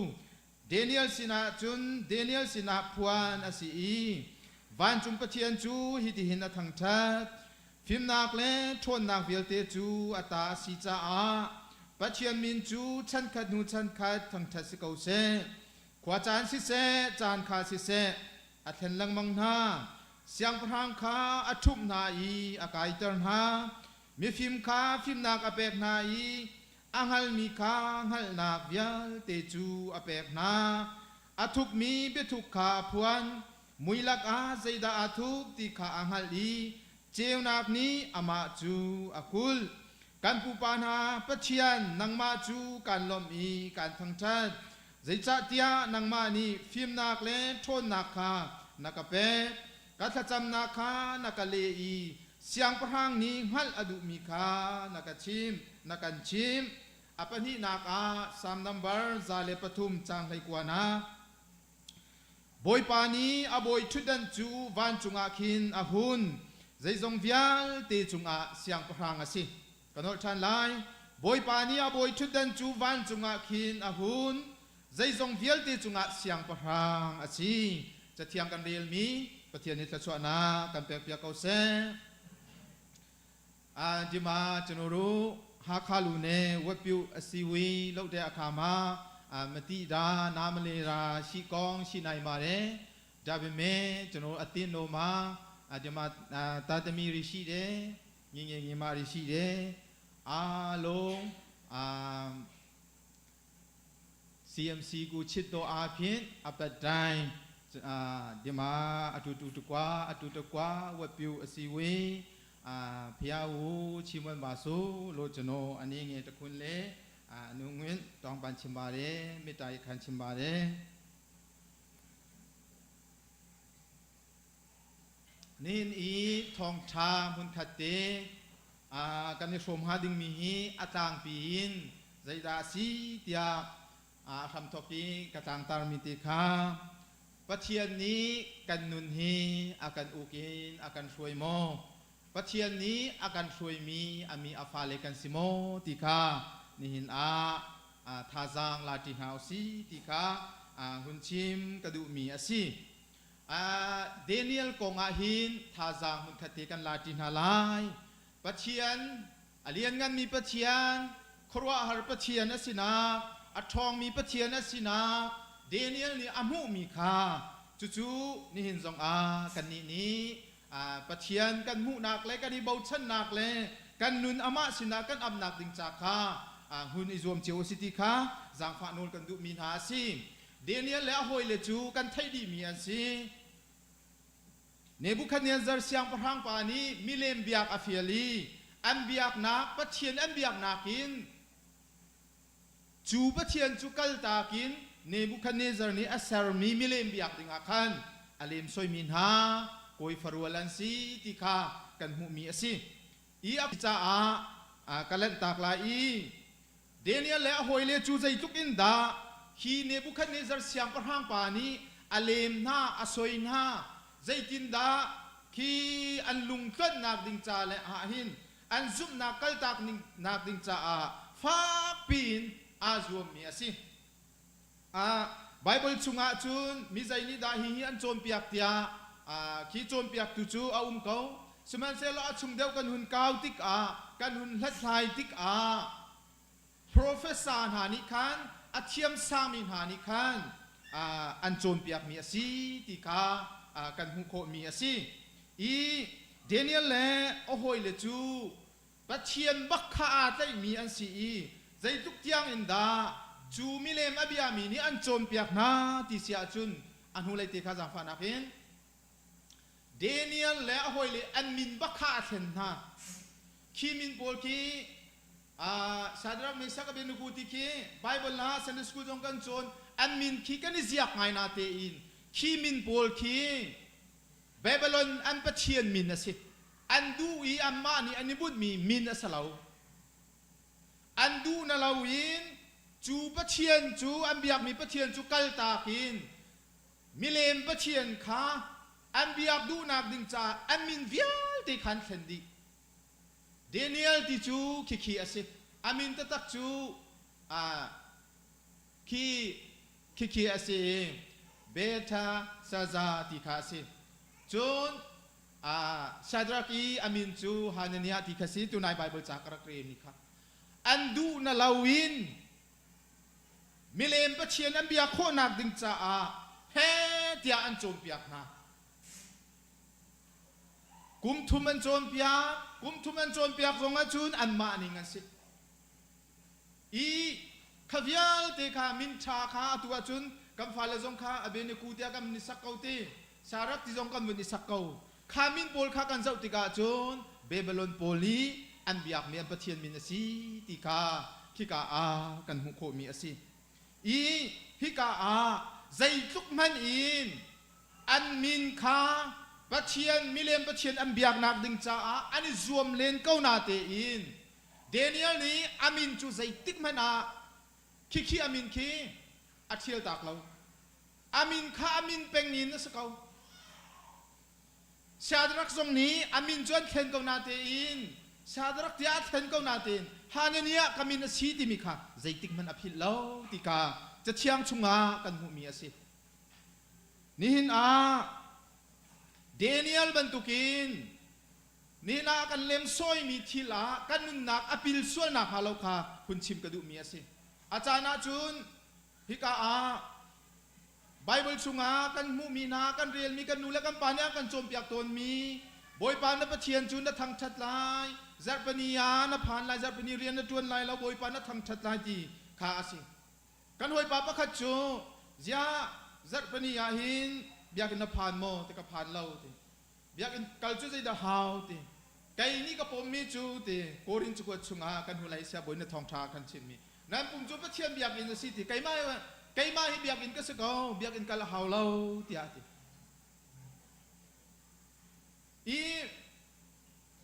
Daniel sinah cun Daniel sinah phuan a si i vancung Pathian cu hitihin a thangṭhat: Fimnak le ṭhawnnak vialte cu a ta a si caah Pathian min cu chankhat hnu chankhat thangṭhat si ko seh. Khua caan siseh, caan kha siseh, a thlen lengmang hna. Siangpahrang kha a ṭhumh hna i a kaiter hna. Mifim kha fimnak a pek hna i A hngalmi kha hngalhnak vialte cu a pek hna. A thukmi biathuk kha a phuan. Mui lakah zeidah aa thup ti kha a hngalh i ceunak nih amah cu a kulh. Kan pupa hna Pathian, nangmah cu kaan lawmh i kaan thangṭhat. Zeicahtiah nangmah nih fimnak le ṭhawnnak kha na ka pek. Ka thlacamnak kha na ka leh i siangpahrang nih hngalh a duhmi kha na ka chimh, na kan chimh. A pahnihnak ah Salm nambar 103 caang 19 ah Bawipa nih a bawi ṭhutdan cu vancung ah khin a hun, zeizong vialte cungah siangpahrang a si. Ka nolh ṭhan lai. Bawipa nih a bawi ṭhutdan cu vancung ah khin a hun, zeizong vialte cungah siangpahrang a si. Cathiang kan relmi Pathian nih thluachuahnak kan pekpiak ko seh. Dima chanuru Hakha lu ne wepyu asiwi lo te akhama mati da namale ra shi kong shi nai ma re dabime chanu atin lo ma dima tatami ri shi de ngi nge ngi ma ri shi de a long a CMC ကိုချစ်တော်အားဖြင့်အပတ်တိုင်းအာဒီမှာအတူတူတကွာအတူတကွာဝတ်ပြုအစည်းအဝေးအာဖျားကိုချီးမွမ်းပါစို့လို့ကျွန်တော်အနေငယ်တခွန်းလဲအာအနုငွင်တောင်းပန်ချင်ပါတယ်မေတ္တာခံချင်ပါတယ် Nihin i thawngṭha hmunkhat te kan i hrawm hnga dingmi hi a tlangpi in zeidah a si tiah a hramthawk i ka tlangtarmi te kha Pathian nih kan nun hi a kan uk in a kan hruai maw? Pathian nih a kan hruaimi a mi a fale kan si maw ti kha nihin ah thazaang la ṭi hna usih ti kha hun chim ka duhmi a si. Daniel kong ah hin thazaang hmunkhat te kan la ṭi hna lai. Pathian, a liannganmi Pathian, Khuaruahhar Pathian a sinak, a ṭhawngmi Pathian a sinak Daniel nih a hmuhmi kha cucu nihin zongah kannih nih Pathian kan hmuhnak le kan i bochannak le kan nun amah sinah kan apnak ding ca kha hun i zuam cio a si ti kha zaangfah nawl kan duhmi hna a si. Daniel le a hawile cu kan theih dihmi an si. Nebuchadnezzar siangpahrang pa nih milem biak a fial i an biaknak Pathian an biaknak in Cu Pathian cu kaltak in Nebuchadnezzar nih a sermi milem biak dingah khan a lemsoimi hna kawi farual an si ti kha kan hmuhmi a si. I a caah ka lanhtak lai i Daniel le a hawile cu zeitluk in dah hi Nebuchadnezzar siangpahrang pa nih a lem hna, a soi hna, zeitindah khi an lungtluanhnak ding ca le ah hin an zumhnak kaltak nak ding caah fakpi in aa zuammi a si. Bible chungah cun mi zei nih dah hihi an cawnpiak tiah khi cawnpiaktu cu a um ko. Sihmanhsehlaw a chung deuh kan hun kau tikah, kan hun hlathlai tikah professor hna nih khan a thiamsangmi hna nih khan an cawnpiakmi a si ti kha kan hmuh khawhmi a si. I Daniel le a hawile cu Pathian bak kha aa tlaihmi an si i zeitluk tiang in dah cu milem a biami nih an cawnpiak hna ti si ahcun a hnulei te kha zaangfahnak in Daniel le a hawile an min bak kha a thlen hna. Khi min pawl khi Shadrach, Meshach, Abednego ti khi Bible ah Sunday school zong kan cawn. An min khi kan i ziak ngai na tein khi min pawl khi Babylon an pathian min a si. An duh i anmah nih an i bunhmi min a si lo. An duh na loin cu pathian cu an biakmi pathian cu kaltak in milem pathian kha an biak duhnak ding caah an min vialte kha an thlen dih. Daniel ti cu khikhi a si. A min taktak cu khi khikhi a si i Beta Saza ti kha a si. Cun Shadrach i a min cu Hananiah ti kha si. Tunai Bible ca ka rak relmi kha. An duh na loin milem pathian an biak khawhnak ding caah he tiah an cawnpiak hna. Kum thum an cawnpiak, kum thum an cawnpiak zong ahcun anmah ning an si. I kha vialte kha min ṭha kha atu ahcun kan fale zong kha Abeniku tiah kan i sak ko ti, Sarak ti zong kan vun i sak ko. Kha min pawl kha kan zoh tikah cun Babylon pawl nih an biakmi an pathian min a si ti kha khika ah kan hmuh khawhmi a si. I hika ah zeitluk hmanh in an min kha Pathian milem Pathian an biaknak ding caah an i zuam len ko na tein Daniel nih a min cu zeitik hmanh ah khikhi a min khi a ṭhial tak lo. A min kha a min peng in a si ko. Shadrach zong nih a min cu an thlen ko na tein Shadrach tiah a thlen ko na tein Hananiah ka min a si timi kha zeitik hmanh a philh lo ti kha Cathiang chungah kan hmuhmi a si. Nihin ah Daniel bantukin nihin ah kan lemsawimi thil ah kan nunnak a pil sual nakhnga lo kha hun chim ka duhmi a si. A caan ahcun hika ah Bible chungah kan hmuhmi hna, kan relmi kan nu le kan pa nih an kan cawnpiak tawnmi Bawipa na Pathian cu na thangṭhat lai, zarhpini ah na phan lai, zarhpini rian na ṭuan lai lo, Bawipa na thangṭhat lai ti kha a si. Kan hawipa pakhat cu ziah zarhpini ah hin biakinn na phan maw ti ka phan lo ti. Biakinn kal cu zeidah hau ti. Kei nih ka pommi cu ti Korin cakuat chungah kan hnulei siangbawi na thawngṭha kan chimmi nan pum cu Pathian biakinn a si ti keimah keimah hi biakinn ka si ko biakinn kal a hau lo tiah a ti. I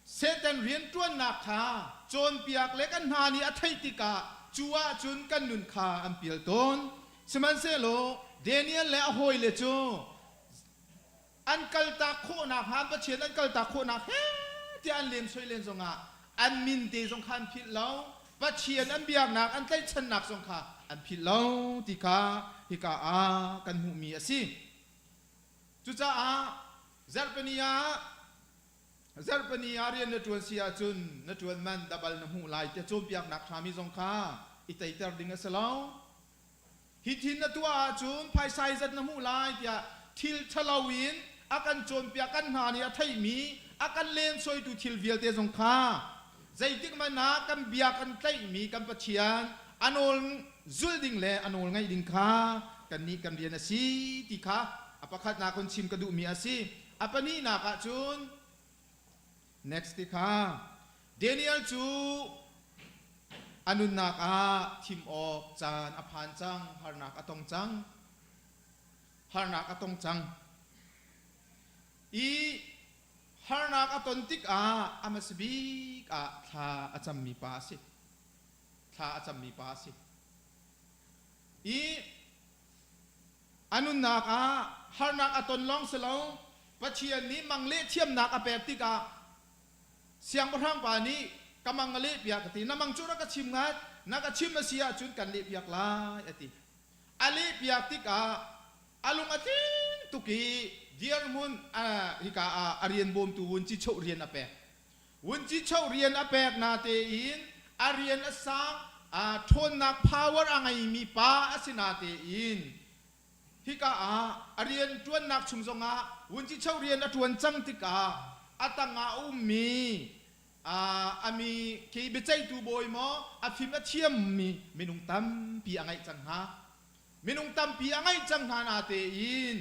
Satan rianṭuannak kha cawnpiak le kan hna nih a theih tikah cu ahcun kan nun kha an pial tawn. Sihmanhsehlaw Daniel le a hawile cu an kaltak khawhnak hnga Pathian an kaltak khawhnak he tiah an lemsoi len zongah an min te zong kha an philh lo. Pathian an biaknak an tlaihchannak zong kha an philh lo ti kha hika ah kan hmuhmi a si. Cucaah zarhpini ah. Zarhpini ah rian na ṭuan si ahcun na ṭuan man dabal na hmuh lai tiah cawnpiaknak ṭhami zong kha i teiter ding a si lo. Hi thin na tuah ahcun phaisa hi zat na hmuh lai tiah thil ṭhalo in a kan cawnpiak kan hna nih a theihmi a kan lensoitu thil vialte zong kha zeitik hmanh ah kan bia kan tlaihmi kan Pathian a nawl zulh ding le a nawl ngaih ding kha kannih kan rian a si ti kha a pakhatnak hun chim ka duhmi a si. A pahnihnak ah cun next ti kha Daniel cu a nunnak ah thim awk caan a phan cang, harnak a tong cang. Harnak a tong cang. I harnak a ton tikah a hmasa bik ah thla a cammi pa a si. Thla a cammi pa a si. I A nunnak ah harnak a ton lawng si lo, Pathian nih mang leh thiamnak a pek tikah siangpahrang pa nih ka mang a lehpiak a ti. Na mang cu rak ka chim ngat, na ka chim a si ahcun kan lehpiak lai a ti. A lehpiak tikah a lung a tling tuk i dirhmun hika ah a rian bawmtu vuncichoh rian a pek. Vuncichoh rian a pek natein a rian a sang, ṭhawnnak power a ngeimi pa a si natein hika ah a rian ṭuannak chung zongah vuncichoh rian a ṭuan cang tikah a tangah a ummi a mi khi biaceihtu bawi maw a fim a thiammi minung tampi a ngeih cang hna. Minung tampi a ngeih cang hna natein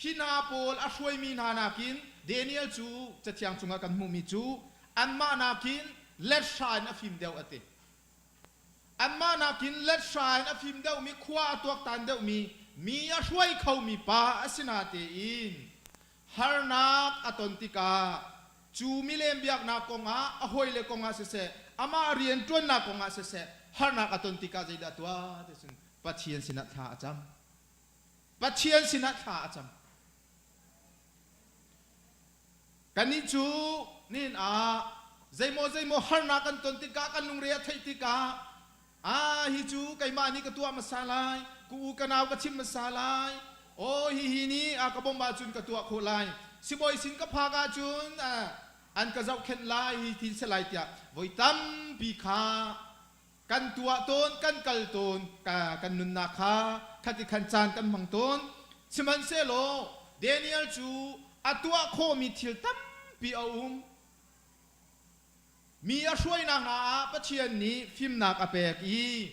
Hi hna pawl a hruaimi hna nakin Daniel cu Cathiang chungah kan hmuhmi cu anmah nakin let hra in a fim deuh a ti. Anmah nakin let hra in a fim deuhmi, khua a tuaktan deuhmi, mi a hruai khomi pa a si natein harnak a ton tikah cu milem biaknak kongah a hawile kongah siseh, amah rianṭuannak kongah siseh, harnak a ton tikah zeidah a tuah ti cun Pathian sinah thla a cam. Pathian sinah thla a cam. Kannih cu nihin ah zeimaw zeimaw harnak kan ton tikah kan lungre a theih tikah ah hi cu keimah nih ka tuah hmasa lai, ka u ka nau ka chim hmasa lai, aw hihi nih a ka bawmh ahcun ka tuah khawh lai, sibawi sin ka phak ahcun an ka zohkhenh lai hi ti si lai tiah voi tampi kha kan tuah tawn kan kal tawn kan nunnak kha khati khan caan kan hmang tawn. Sihmanhsehlaw Daniel cu a tuah khawhmi thil tampi a um. Mi a hruainak hna ah Pathian nih fimnak a pek i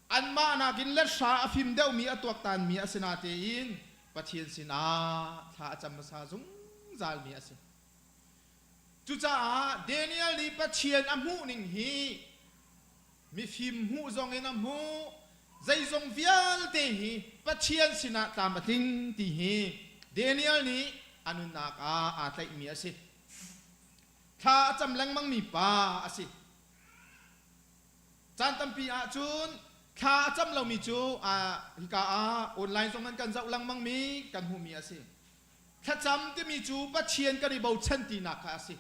anmah nakin let hra a fim deuhmi a tuaktanmi a si natein Pathian sinah thla a cam hmasa zungzalmi a si. Cucaah Daniel nih Pathian a hmuhning hi mifim hmuh zongin a hmuh. Zeizong vialte hi Pathian sinah tlam a tling ti hi Daniel nih a nunnak ah aa tlaihmi a si. Thla a cam lengmangmi pa a si. Caan tampi ahcun thla a cam lomi cu hika ah online zong an kan zoh lengmangmi kan hmuhmi a si. Thlacam timi cu Pathian kan i bochan tinak kha a si.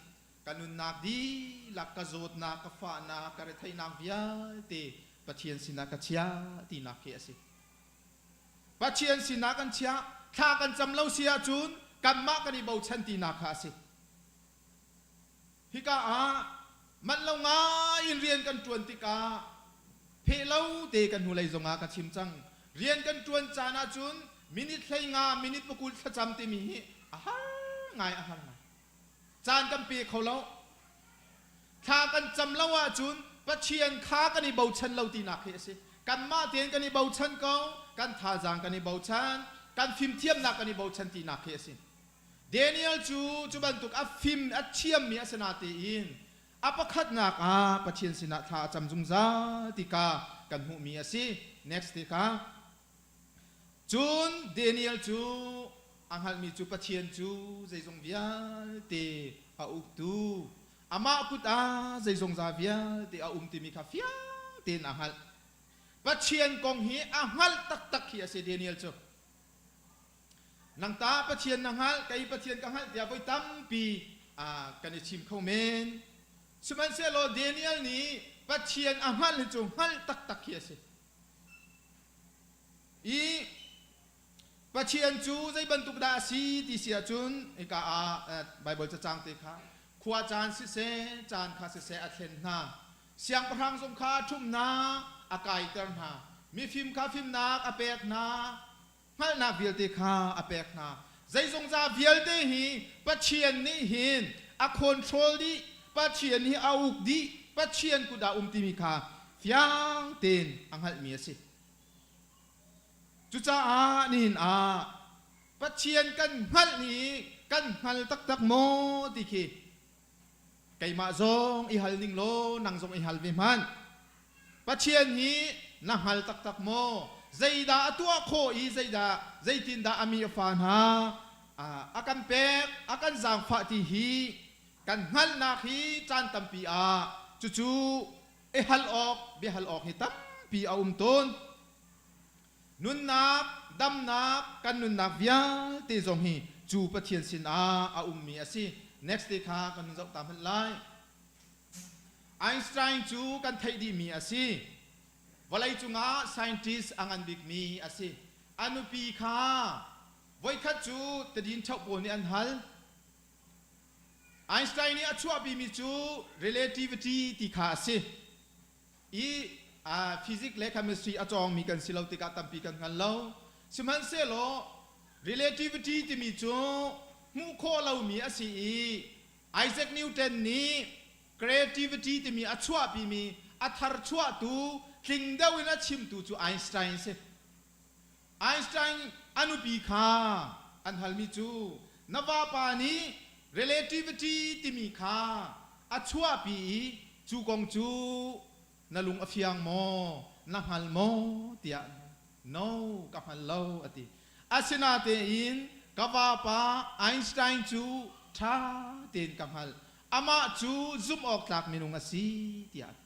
Ka nunnak dihlak, ka zawtnak, ka fahnak, ka retheihnak vialte Pathian sinah ka chiah tinak khi a si. Pathian sinah kan chiah, thla kan cam lo si ahcun kanmah kan i bochan tinak kha a si. Hika ah manh lo ngai in rian kan ṭuan tikah pheh lo te kan hnulei zongah ka chim cang. Rian kan ṭuan caan ahcun minute 15, minute 20 thlacam timi hi a har ngai, a har ngai. Caan kan pe kho lo. Thla kan cam lo ahcun Pathian kha kan i bochan lo tinak hi a si. Kanmah tein kan i bochan ko, kan thazaang kan i bochan, kan fimthiamnak kan i bochan tinak hi a si. Daniel cu cu bantuk a fim a thiammi a si natein a pakhatnak ah Pathian sinah thla a cam zungzal ti kha kan hmuhmi a si. Next ti kha. Cun Daniel cu a hngalhmi cu Pathian cu zeizong vialte a uktu, amah kut ah zeizongza vialte a um timi kha fiang tein a hngalh. Pathian kong hi a hngalh taktak hi a si Daniel cu. Nang ta Pathian na hngalh, kei Pathian ka hngalh tiah voi tampi kan i chim kho men. Sihmanhsehlaw Daniel nih Pathian a hngalh hi cu hngalh taktak hi a si. I Pathian cu zei bantuk dah a si ti si ahcun hika ah Baibal cacang te kha khua caan siseh caan kha siseh a thlen hna. Siangpahrang zong kha a ṭhumh hna, a kaiter hna. Mifim kha fimnak a pek hna, hngalhnak vialte kha a pek hna. Zeizongza vialte hi Pathian nih hin a control dih, Pathian hi a uk dih, Pathian kut ah um timi kha fiang tein a hngalhmi a si. Cucaah nihin ah Pathian kan hngalh i kan hngal taktak maw ti khi keimah zong i hal ning law nang zong i hal ve hmanh. Pathian hi na hngal taktak maw? Zeidah a tuah khawh i zeidah zeitindah a mi a fa hna a kan pek, a kan zaangfah ti hi kan hngalhnak hi caan tampi ah cucu i hal awk biahal awk hi tampi a um tawn. Nunnak, damnak, kan nunnak vialte zong hi cu Pathian sinah a ummi a si. Next te kha kan zoh ta hmanh lai. Einstein cu kan theih dihmi a si. Vawleicung ah scientist a ngan bikmi a si. A nupi kha voikhat cu tadin ṭhoh pawl nih an hal. Einstein nih a chuahpimi cu relativity ti kha a si. I physics le chemistry a cawngmi kan si lo tikah tampi kan hngal lo. Sihmanhsehlaw relativity timi cu hmuh khawh lomi a si i Isaac Newton nih creativity timi a chuahpimi a tharchuahtu tling deuh in a chimtu cu Einstein a si. Einstein a nupi kha an halmi cu na vapa nih relativity timi kha a chuahpi i cu kong cu na lung a fiang maw, na hngal maw tiah no ka hngal lo a ti. Asinatein ka vapa Einstein cu ṭha tein ka hngalh. Amah cu zumh awk tlak minung a si tiah a ti.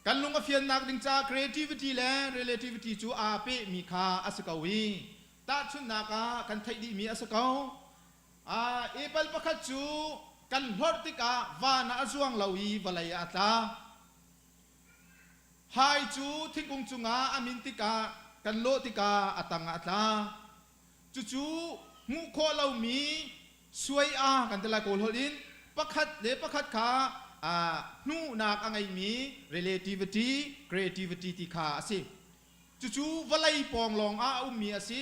Kan lung a fiannak ding caah creativity le relativity cu aa pehmi kha a si ko i tahchunhnak ah kan theih dihmi a si ko. Apple pakhat cu kan hlorh tikah van ah a zuang lo i vawlei ah a tla. Hai cu thingkung cungah a min tikah kan lawh tikah a tangah a tla. Cucu hmuh khawh lomi suai a kan ti lai Kawl holh in pakhat le pakhat kha hnuhnak a ngeimi relativity, creativity ti kha a si. Cucu vawlei pawng lawng ah a ummi a si.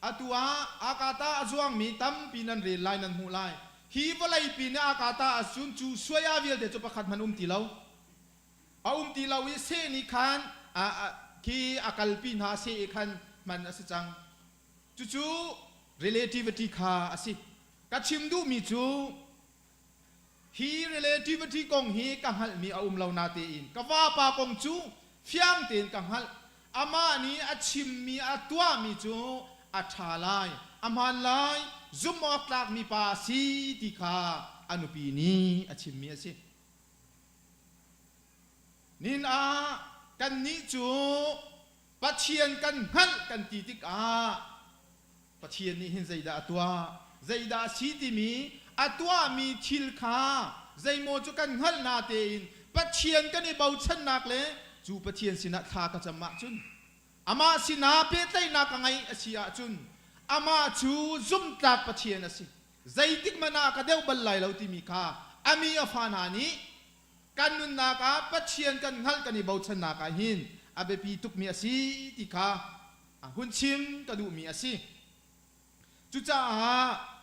Atu ah akata a zuangmi tampi nan rel lai nan hmuh lai. Hi vawlei pi nih akata a cun cu suai a vialte cu pakhat hmanh um ti lo. A um ti lo i seh nih khan khi a kalpi hna seh i khan hman a si cang. Cucu relativity kha a si. Ka chim duhmi cu hi relativity kong hi ka hngalhmi a um lo natein ka vapa kong cu fiang tein ka hngalh. Amah nih a chimmi a tuahmi cu a ṭha lai, a hmaan lai, zumh awk tlakmi pa a si ti kha a nupi nih a chimmi a si. Nihin ah kannih cu Pathian kan hngalh kan ti tikah Pathian nih hin zeidah a tuah, zeidah a si timi a tuahmi thil kha zeimaw cu kan hngalh natein Pathian kan i bochannak le cu Pathian sinah thla ka cam ahcun amah sinah pehtlaihnak ka ngeih a si ahcun amah cu zumhtlak Pathian a si. Zeitik hmanh ah ka deuh bal lai lo timi kha a mi a fa hna nih kan nunnak ah Pathian kan hngalh kan i bochannak ah hin a biapi tukmi a si ti kha hun chim ka duhmi a si. Cucaah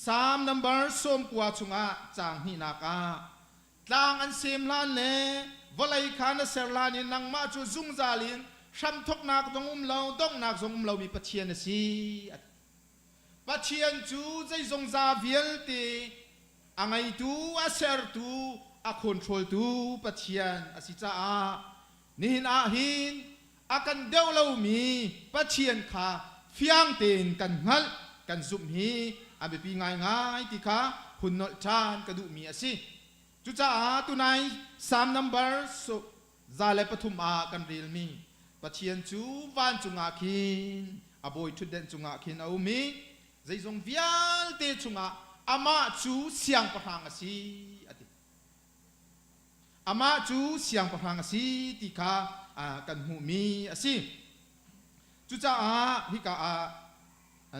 Salm number 90 chungah caang hnihnak ah tlang an sem hlan le vawlei kha na ser hlan in nangmah cu zungzal in hramthawknak zong um lo donghnak zong um lomi Pathian a si. Pathian cu zeizongza vialte a ngeitu, a sertu, a controltu Pathian a si caah nihin ah hin a kan deuh lomi Pathian kha fiang tein kan hngalh, kan zumh hi a biapi ngaingai ti kha hun nolh ṭhan ka duhmi a si. Cucaah tunai Psalm number 103 ah kan relmi Pathian cu vancung ah khin a bawi ṭhutdenh cungah khin a um i zeizong vialte chungah amah cu siangpahrang a si a ti. Amah cu siangpahrang a si ti kha kan hmuhmi a si. Cucaah hika ah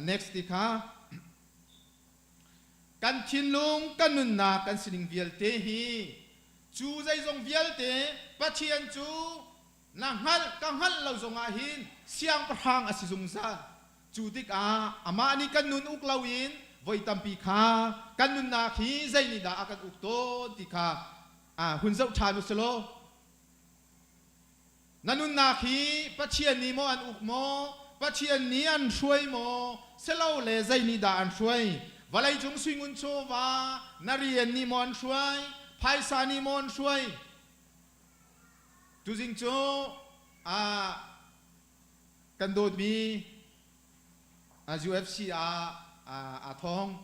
next ti kha kan thinlung kan nunnak kan sining vialte hi cu zeizong vialte Pathian cu na hngalh ka hngalh lo zongah hin siangpahrang a si zungzal. Cu tikah amah nih kan nun uk loin voi tampi kha kan nunnak hi zei nih dah a kan uk tawn ti kha hun zoh ṭhan u silaw na nunnak hi Pathian nih maw an uk maw Pathian nih an hruai maw silole zei nih dah an hruai vawleicung suingun chawva na rian nih maw an hruai phaisa nih maw an hruai tuzing cu kan dawtmi UFC ah aa thawng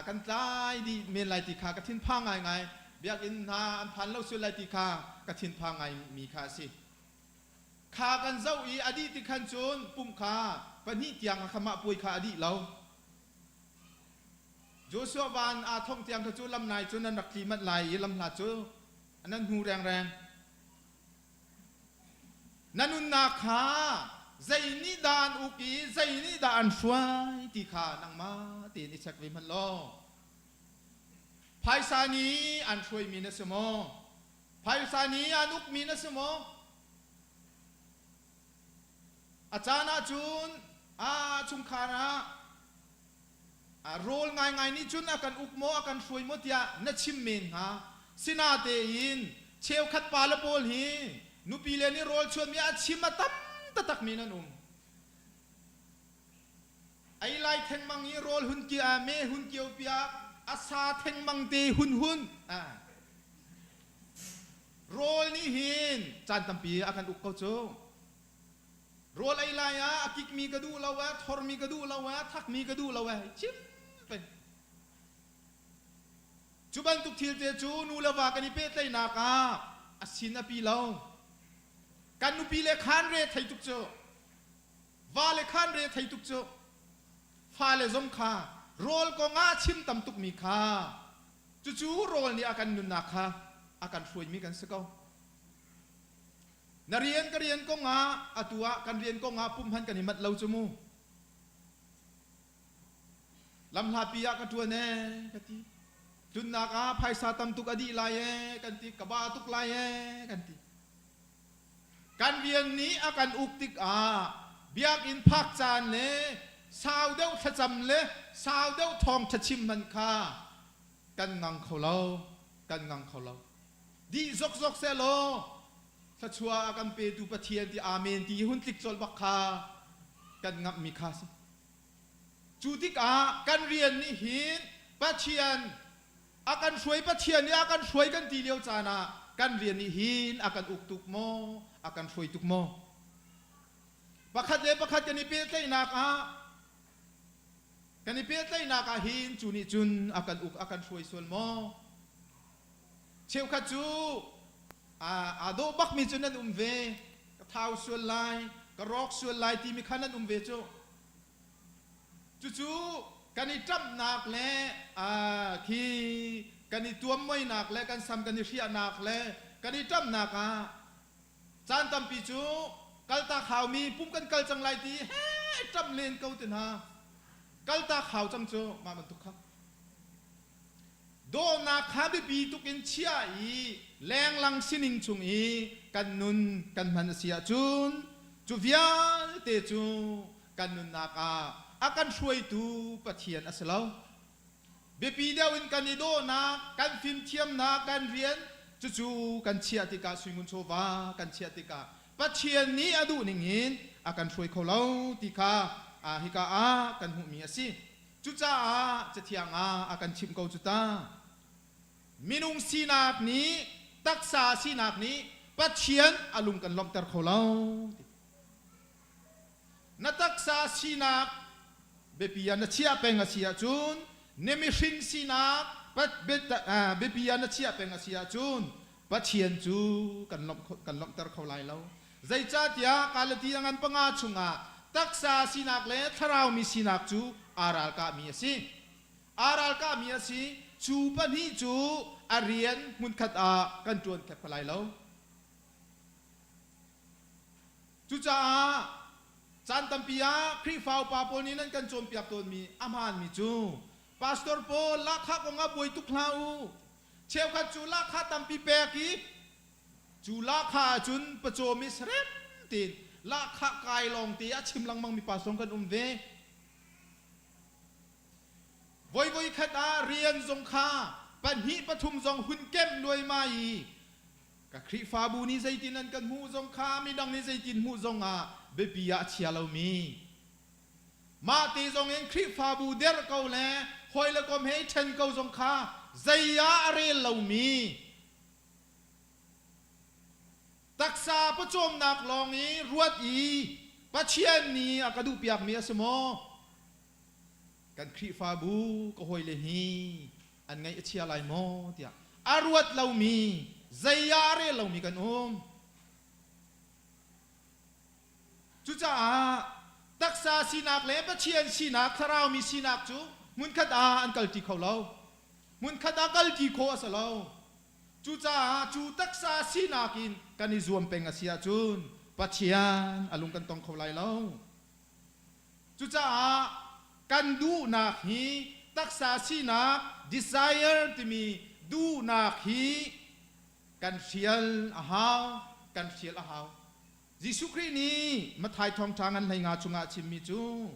kan tlai dih men lai ti kha ka thinphang ngaingai biakinn hna an phan lo sual lai ti kha ka thinphang ngai mi kha a si kha kan zoh i a dih ti khan cun pumh kha pahnih tiang kha mah puai kha a dih lo Joshua van aa thong tiang kha cu lam nai cu nan rak tli manh lai i lam hla cu nan hnu rengreng Na nunnak kha zei nih dah an uk i zei nih dah an hruai ti kha nangmah tein i check ve hmanh law. Phaisa nih an hruaimi na si maw? Phaisa nih an ukmi na si maw? A caan ahcun a chungkhar ah rawl ngaingai nih cun a kan uk maw a kan hruai maw tiah na chim men hnga. Sinatein cheukhat pale pawl hi nupile nih rawl chuanmi a chim a tam taktak men an um. Ei lai thengmang i rawl hun kia me hun kio piak a sa thengmang te hun hun rawl nih hin caan tampi a kan uk ko cu. Rawl ei lai ah a kikmi ka duh lo eh, thormi ka duh lo eh, thakmi ka duh lo eh, chim peng. Cu bantuk thil te cu nu le va kan i pehtlaihnak ah a sin a pi lo. Kan nupi le khan re thei tuk cu. Va le khan re thei tuk cu. Fale zong kha rawl kong ah chim tam tukmi kha cucu rawl nih a kan nunnak kha a kan hruaimi kan si ko. Na rian ka rian kong ah atu ah kan rian kong ah pumhman kan i manh lo cu mu. Lamhlapi ah ka ṭuan ee ka ti. Tlunnak ah phaisa tam tuk a dih lai ee kan ti. Ka ba tuk lai ee kan ti. Kan rian nih a kan uk tikah biakinn phak caan le sau deuh thlacam le sau deuh thawngṭha chim hmanh kha kan ngang kho lo. Kan ngang kho lo. Dih zokzok sehlaw thluachuah a kan petu Pathian ti amen ti hun tlik colh bak kha kan ngamhmi kha si. Cu tikah kan rian nih hin Pathian a kan hruai Pathian nih a kan hruai kan ti lio caan ah kan rian nih hin a kan uk tuk maw a kan hruai tuk maw pakhat le pakhat kan i pehtlaihnak ah kan i pehtlaihnak ah hin cu nih cun a kan uk a kan hruai sual maw Cheukhat cu aa dawh bakmi cu nan um ve. Ka thau sual lai, ka rawk sual lai timi kha nan um ve cu. Cucu kan i ṭamhnak le khi kan i tuammoinak le kan sam kan i hriahnak le kan i ṭamhnak ah caan tampi cu kaltak haumi pum kan kal cang lai ti he ṭamh len ko te hna. Kaltak hau cang cu mah bantuk kha. Dawhnak kha biapi tuk in chiah i lenglang sining chung i kan nun kan hman a si ahcun cu vialte cu kan nunnak ah a kan hruaitu Pathian a si lo. Biapi deuh in kan i dawhnak, kan fimthiamnak, kan rian cucu kan chiah tikah suingun chawva kan chiah tikah Pathian nih a duh ning in a kan hruai kho lo ti kha hika ah kan hmuhmi a si. Cucaah Cathiang ah a kan chimh ko cu ta. Minung sinak nih, taksa sinak nih Pathian a lung kan lawmhter kho lo. Na taksa sinak biapi ah na chiah peng a si ahcun, na mihring sinak biapi ah na chiah peng a si ahcun, Pathian cu kan lawmh kan lawmhter kho lai lo. Zeicahtiah Galati a ngan panga chungah taksa sinak le thlarau mi sinak cu aa ralkahmi a si. Aa ralkahmi a si. Cu pahnih cu a rian hmunkhat ah kan ṭuan khep lai lo. Cucaah. Caan tampi ah Khrihfa upa pawl nih nan kan cawnpiak tawnmi a hmaanmi cu pastor pawl lahkhah kong ah buai tuk hlah u. Cheukhat cu lahkhah tampi pek i cu lahkhah ahcun pawcawm i sarem tein lahkhah kai lawngte a chim lengmang mi pastor kan um ve. Voi voikhat ah rian zong kha pahnih pathum zong hun kemh luaimai i Ka Khrihfabu nih zeitin an kan hmuh zong kha midang nih zeitin hmuh zongah biapi ah a chia lomi. Mah te zongin Khrihfabu derh ko le hawi le kom he i ṭhen ko zong kha zei ah a rel lomi. Taksa pawcawmnak lawng i ruat i Pathian nih a ka duhpiakmi a si maw? Kan Khrihfabu ka hawile hi an ngaih a chia lai maw tiah a ruat lomi zei ah a rel lomi kan um. Cucaah taksa sinak le Pathian sinak, thlarau mi sinak cu hmunkhat ah an kalṭi kho lo. Hmunkhat ah kalṭi khawh a si lo. Cucaah cu taksa sinak in kan i zuam peng a si ahcun Pathian a lung kan tong kho lai lo. Cucaah kan duhnak hi taksa sinak desire timi duhnak hi kan hrial a hau, kan hrial a hau. Jesuh Khrih nih Matthai thawngṭha ngan 15 chungah a chimmi cu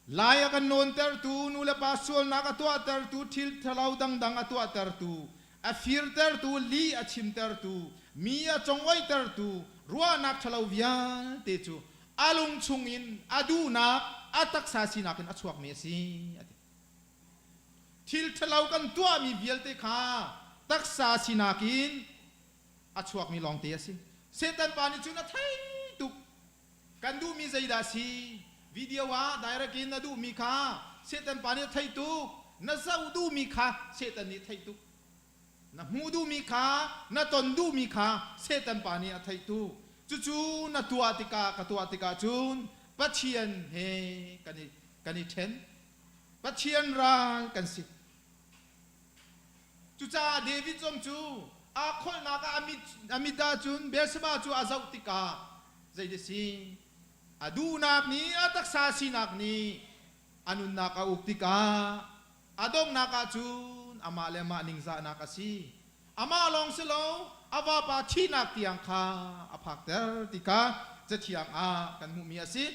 Lai a kan nawntertu, nu le pa sualnak a tuahtertu, thil ṭhalo dangdang a tuahtertu, a firtertu, lih a chimtertu, mi a congoihtertu, ruahnak ṭhalo vialte cu a lung chungin a duhnak, a taksa sinak in a chuakmi a si, a ti. Thil ṭhalo kan tuahmi vialte kha taksa sinak in a chuakmi lawngte a si. Satan pa nih cun a thei tuk. Kan duhmi zeidah a si? Video ah direct in na duhmi kha Satan pa nih a theih tuk. Na zoh duhmi kha Satan nih a theih tuk. Na hmuh duhmi kha, na ton duhmi kha Satan pa nih a theih tuk. Cucu na tuah tikah, ka tuah tikah cun Pathian he kan i, kan i ṭhen. Pathian ral kan si. Cucaah David zong cu aa kholhnak ah a mit ahcun Beersheba cu a zoh tikah zei si a duhnak nih a taksa sinak nih a nunnak a uk tikah a donghnak ahcun amah le amah ningzahnak a si. Amah lawng si lo a vapa thihnak tiang kha a phakter ti kha Cathiang ah kan hmuhmi a si.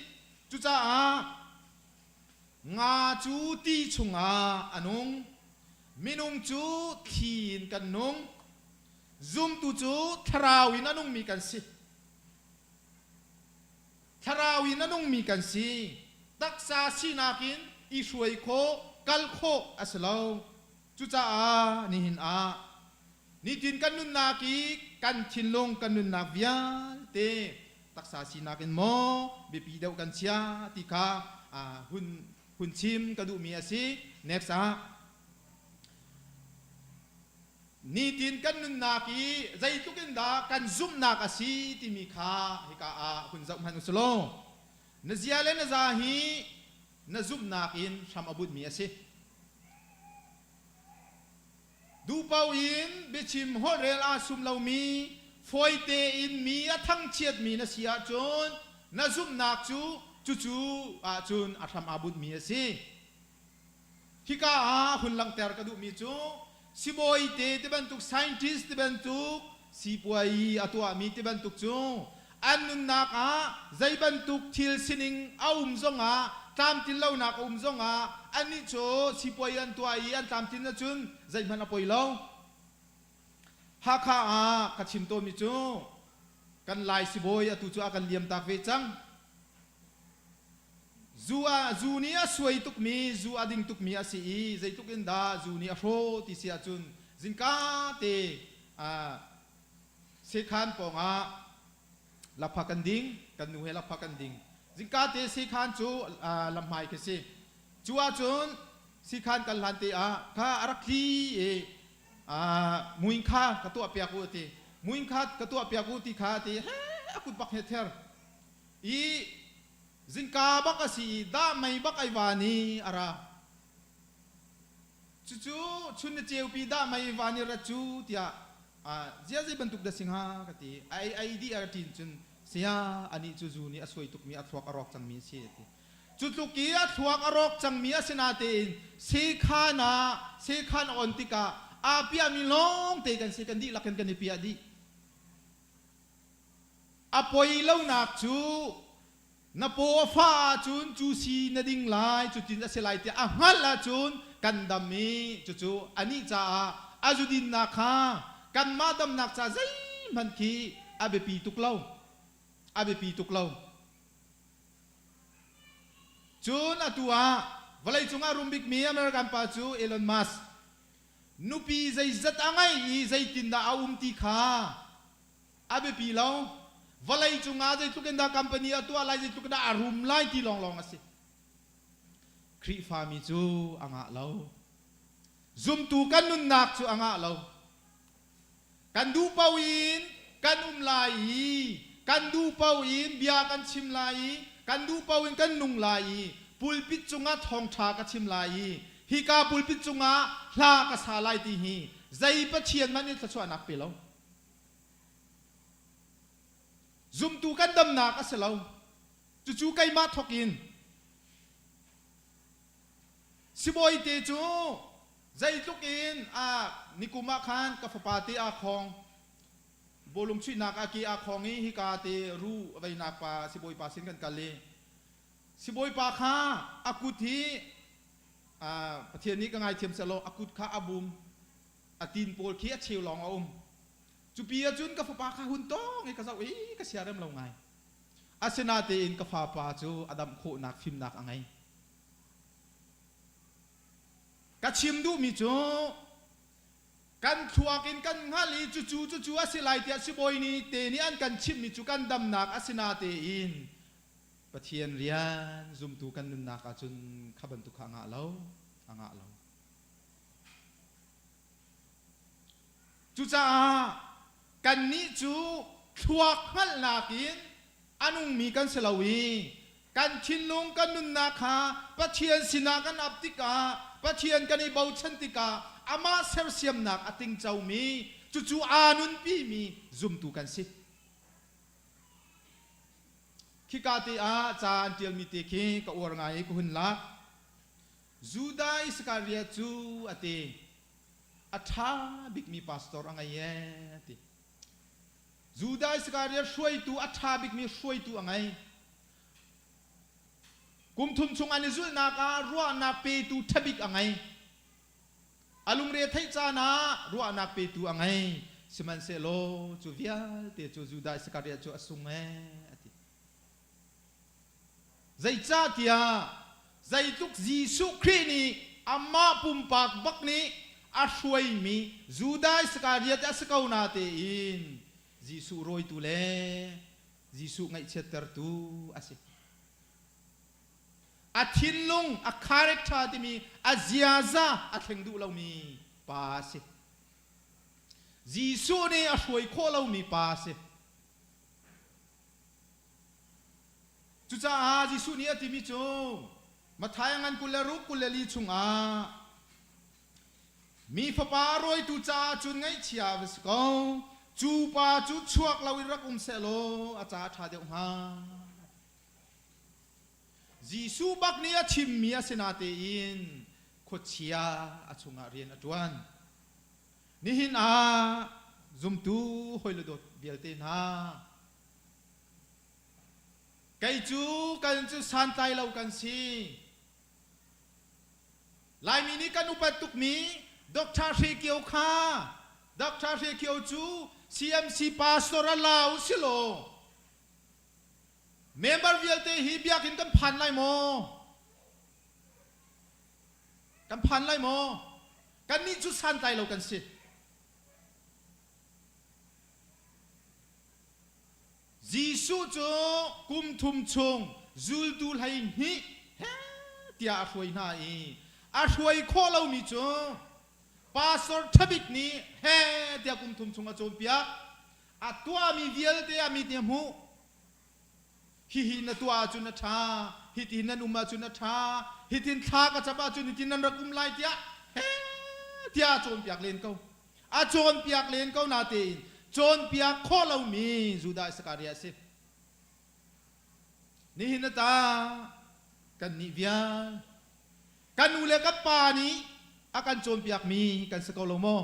Cucaah Nga cu ti chungah a nung, minung cu thli in kan nung. Zumtu cu thlarau in a nungmi kan si. Thlarau in a nungmi kan si. Taksa sinak in i hruai khawh, kal khawh a si lo. Cucaah nihin ah nitin kan nunnak i kan thinlung kan nunnak vialte taksa sinak in maw biapi deuh kan chia ti kha hun hun chim ka duhmi a si. Next ah nitin kan nunnak i zeitluk in dah kan zumhnak a si timi kha hika ah hun zoh hmanh u law na zia le na za hi na zumhnak in hram a bunhmi a si. Duhpaoh in biachim holhrel aa sum lomi, fawi tein mi a thangchiatmi na si ahcun na zumhnak cu cucu ahcun a hram aa bunhmi a si. Hika ah hun langhter ka duhmi cu sibawi te ti bantuk scientist ti bantuk sipuai a tuahmi ti bantuk cu an nunnak ah zei bantuk thil sining a um zongah tlamtlin lonak a um zongah annih cu sipuai an tuah i an tlamtlin ahcun zeihmanh a poi lo. Hakha ah ka chim tawnmi cu kan Lai sibawi atu cu a kan liamtak ve cang. Zu a zu nih a suai tukmi, zu a ding tukmi a si i zeitluk in dah zu nih a hrawh ti si ahcun zingka te sekhan pawngah lakphak kan ding, kan nu he lakphak kan ding. Zingka te sekhan cu lamhmai khi si. Cu ahcun sikhan kal hlan te ah kha a rak tli i muing kha ka tuah piak u a ti. Muing kha ka tuah piak u ti kha a ti. He a kut bak he ther. I zingka bak a si i dah mei bak ai van i a ra. Cucu chun ni ceupi dah mei van i rat cu tiah zia zei bantuk dah si hnga ka ti. Ai ai dih a ṭin cun. Saya anih cu zu nih a suai tukmi a thluak a rawk cangmi a si a ti. Cu tluk i a thluak a rawk cangmi a si natein sekhan ah sekhan a on tikah aa piahmi lawngte kan si kan dihlak in kan i piah dih. A poi lonak cu na paw a fah ahcun cu si na ding lai cutin a si lai tiah a hngalh ahcun kan dam i cucu anih caah a zudinnak kha kanmah damnak ca zeihmanh khi a biapi tuk lo. A biapi tuk lo. Cun atu ah vawleicung ah rum bikmi American pa cu Elon Musk nupi zeizat a ngeih i zeitindah a um ti kha a biapi lo. Vawleicung ah zeitluk in dah company a tuah lai, zeitluk in dah a rum lai ti lawnglawng a si. Khrihfami cu a ngah lo. Zumtu kan nunnak cu a ngah lo. Kan duh paoh in kan um lai i kan duh paoh in bia kan chim lai i kan duh paoh in kan nung lai i pulpit cungah thawngṭha ka chim lai i hika pulpit cungah hla ka sa lai ti hi zei Pathian hmanh nih thluachuahnak pe lo. Zumtu kan damnak a si lo. Cucu keimah thawk in Sibawi te cu zeitluk in a nikum ah khan ka fapa te aa khong bawlung chuihnak ah ke aa khong i hika te ru a veinak pa sibawipa sin kan kal i sibawipa kha a kut hi Pathian nih ka ngaithiam sehlaw a kut kha a bum a tin pawl khi a cheu lawng a um cupi ahcun ka fapa kha hun tawng i ka zoh i ka siarem lo ngai asinatein ka fapa cu a damh khawhnak fimnak a ngei Ka chim duhmi cu kan thluak in kan hngalh i cucu cucu a si lai tiah sibawi nih te nih an kan chimhmi cu kan damnak a si natein Pathian rian zumtu kan nunnak ahcun kha bantuk kha a ngah lo, a ngah lo. Cucaah kannih cu thluak hngalhnak in a nungmi kan si lo i kan thinlung kan nunnak kha Pathian sinah kan ap tikah Pathian kan i bochan tikah amah sersiamnak a tingcomi cucu aa nunpimi zumtu kan si. Khika te ah ca an ṭialmi te khi ka uar ngai i ka hun lak. Judah Iskariot cu a ti. A ṭha bikmi pastor a ngei ee a ti. Judah Iskariot hruaitu a ṭha bikmi hruaitu a ngei. Kum thum chung an i zulhnak ah ruahnak petu ṭha bik a ngei. A lungre theih caan ah ruahnak petu a ngei. Sihmanhsehlaw cu vialte cu Judah Iskariot cu a sung ee a ti. Zeicahtiah zeitluk Jesuh Khrih nih amah pumpak bak nih a hruaimi Judah Iskariot a si ko natein Jesuh rawitu le Jesuh ngaihchiattertu a si. A thinlung, a character timi a ziaza a thleng duh lomi pa a si. Jesuh nih a hruai khawh lomi pa a si. Cucaah Jesuh nih a timi cu Matthai a ngan 26 24 chungah mi fapa a rawitu caah cun ngaihchia a va si ko cu pa cu chuak loin rak um sehlaw a ca a ṭha deuh hnga. Jesuh bak nih a chimmi a si natein khuachia a chungah rian a ṭuan. Nihin ah zumtu hawi le dawt vialte hna Kei cu kan cu santlai lo kan si. Laimi nih kan upat tukmi Dr. Hre Kio kha Dr. Hre Kio cu CMC pastor a la u si law member vialte hi biakinn kan phan lai maw? Kan phan lai maw? Kannih cu santlai lo kan si. Jesuh cu kum thum chung zultu 12 he tiah a hruai hna i a hruai khawh lomi cu pastor ṭhabik nih he tiah kum thum chung a cawnpiak. A tuahmi vialte a mit nih a hmuh. Hihi na tuah ahcun a ṭha, hitin nan um ahcun a ṭha, hitin thla ka cam ahcun hitin nan rak um lai tiah he tiah a cawnpiak len ko. A cawnpiak len ko natein cawnpiak khawh lomi Judah Iskariot a si. Nihin ata kan nih vial kan nu le kan pa nih a kan cawnpiakmi kan si ko lo maw?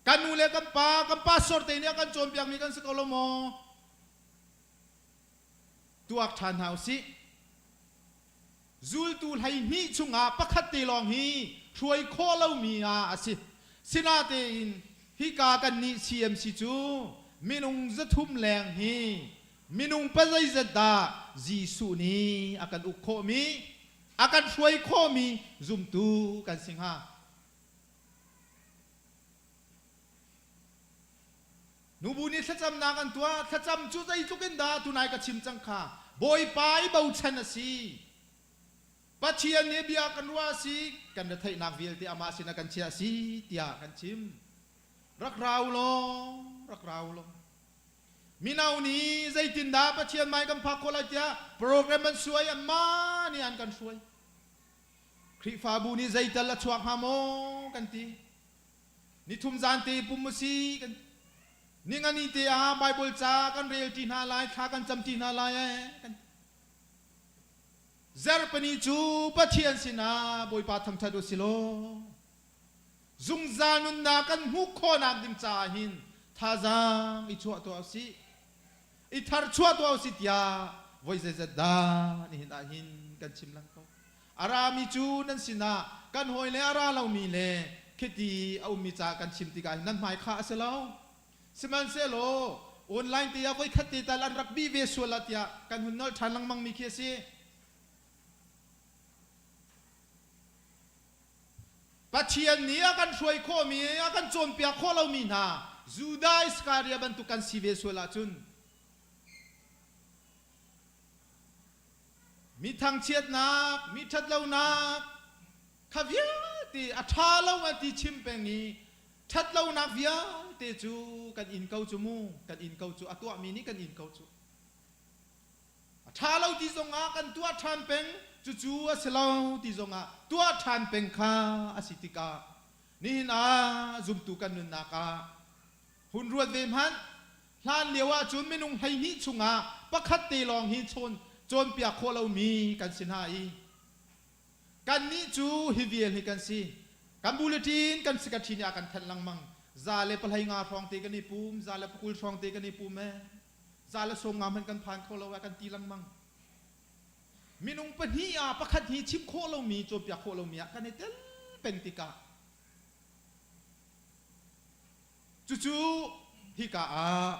Kan nu le kan pa, kan pastor te nih a kan cawnpiakmi kan si ko lo maw? Tuak ṭhan hna usih. Zultu 12 chungah pakhat te lawng hi hruai khawh lomi ah a si. Sinatein hika kannih CMC cu minung 300 leng hi minung pazeizat dah Jesuh nih a kan uk khawhmi, a kan hruai khawhmi zumtu kan si hnga? Nubu nih thlacamnak an tuah. Thlacam cu zeitluk in dah tunai ka chim cang kha. Bawipa i bochan a si. Pathian nih bia kan ruah a si, kan retheihnak vialte amah sinah kan chiah a si tiah kan chim. Rak ra u law, rak ra u law. Mino nih zeitindah Pathian hmai kan phak khawh lai tiah program an suai, anmah nih an kan hruai. Khrihfabu nih zeital a chuak hnga maw kan ti. Nithum zan te pum u si kan ningani te ah Bible ca kan rel ṭi hna lai, thla kan cam ṭi hna lai ee kan Zarhpini cu Pathian sinah Bawipa thangṭhat u si law zungzal nunnak kan hmuh khawhnak ding caah hin thazaang i chuah tuah u sih i tharchuah tuah u sih tiah voi zeizat dah nihin ah hin kan chim lang ko. A rami cu nan sinah kan hawi le a ra lomi le khiti a ummi ca kan chim tikah hin nan hmai kha a si lo. Sihmanhsehlaw online te ah voikhat te tal an rak bih ve sual ah tiah kan hun nolh ṭhan lengmangmi khi a si. Pathian nih a kan hruai khawhmi, a kan cawnpiak khawh lomi hna Judah Iskariot bantuk kan si ve sual ahcun Mi thangchiatnak, mi ṭhatlonak kha vialte a ṭha lo a ti chim peng i ṭhatlonak vialte cu kan in ko cu mu, kan in ko cu, a tuahmi nih kan in ko cu. A ṭha lo ti zongah kan tuah ṭhan peng, cucu a si lo ti zongah tuah ṭhan peng kha a si tikah nihin ah zumtu kan nunnak ah hun ruat ve hmanh. Hlan lio ahcun minung 12 chungah pakhat te lawng hi chawn cawnpiak khawh lomi kan si hna i kannih cu hi vial hi kan si. Kan bulletin kan secretary nih a kan thanh lengmang. 115 hrawng te kan i pum, 120 hrawng te kan i pum ee. 190 hmanh kan phan kho lo ah kan ti lengmang. Minung pahnih ah pakhat hi chim khawh lomi, cawnpiak khawh lomi ah kan i tel peng tikah Cucu hika ah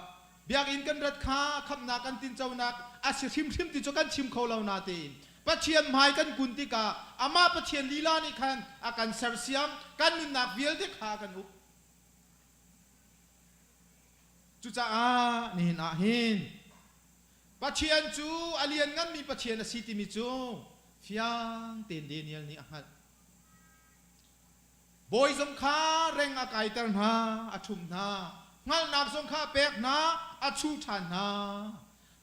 biakinn kan rat kha khamhnak kan tinconak a si hrimhrim ti cu kan chim kho lo natein Pathian hmai kan kun tikah amah Pathian lila nih khan a kan sersiam, kan nunnak vialte kha a kan uk. Cucaah nihin ah hin Pathian cu a liannganmi Pathian a si timi cu fiang tein Daniel nih a hngalh. Bawi zong kha reng a kaiter hna, a ṭhumh hna, hngalhnak zong kha a pek hna, a chuh ṭhan hna.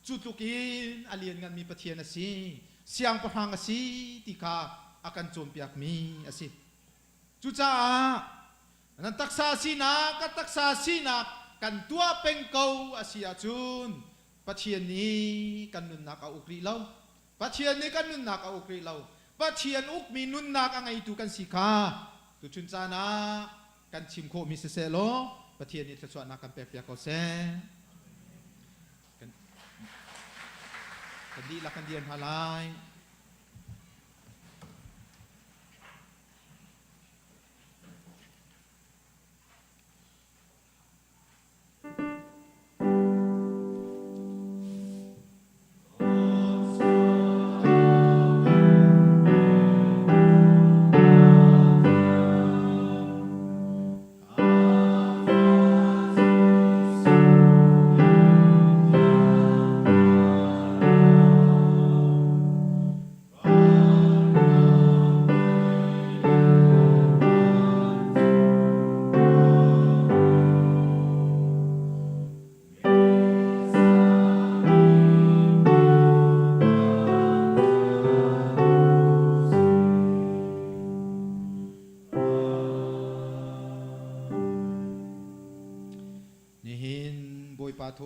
Cu tluk in a liannganmi Pathian a si, siangpahrang a si ti kha a kan cawnpiakmi a si. Cucaah nan taksa sinak, ka taksa sinak kan tuah peng ko a si ahcun Pathian nih kan nunnak a uk rih lo. Pathian nih kan nunnak a uk rih lo. Pathian ukmi nunnak a ngeitu kan si kha tuchun caan ah kan chim khawhmi siseh law Pathian nih thluachuahnak kan pekpiak ko seh. Kan, kan dihlak kan dir hna lai.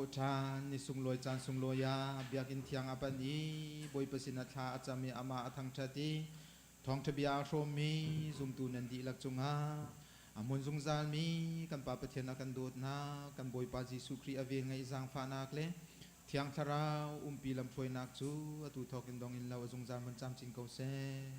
Thawhṭhan ni sunglawi caan sunglawi ah biakinn thiang a panh i Bawipa sinah thla a cam i amah a thangṭhat i thawngṭha bia a hrawmmi zumtu nan dihlak cungah a hmun zungzalmi kan Pa Pathian a kan dawtnak, kan Bawipa Jesuh Khrih a velngeih zaangfahnak le Thiang Thlarau umpi lamhruainak cu atu thawk in dong in lo a zungzal hmun camcin ko seh.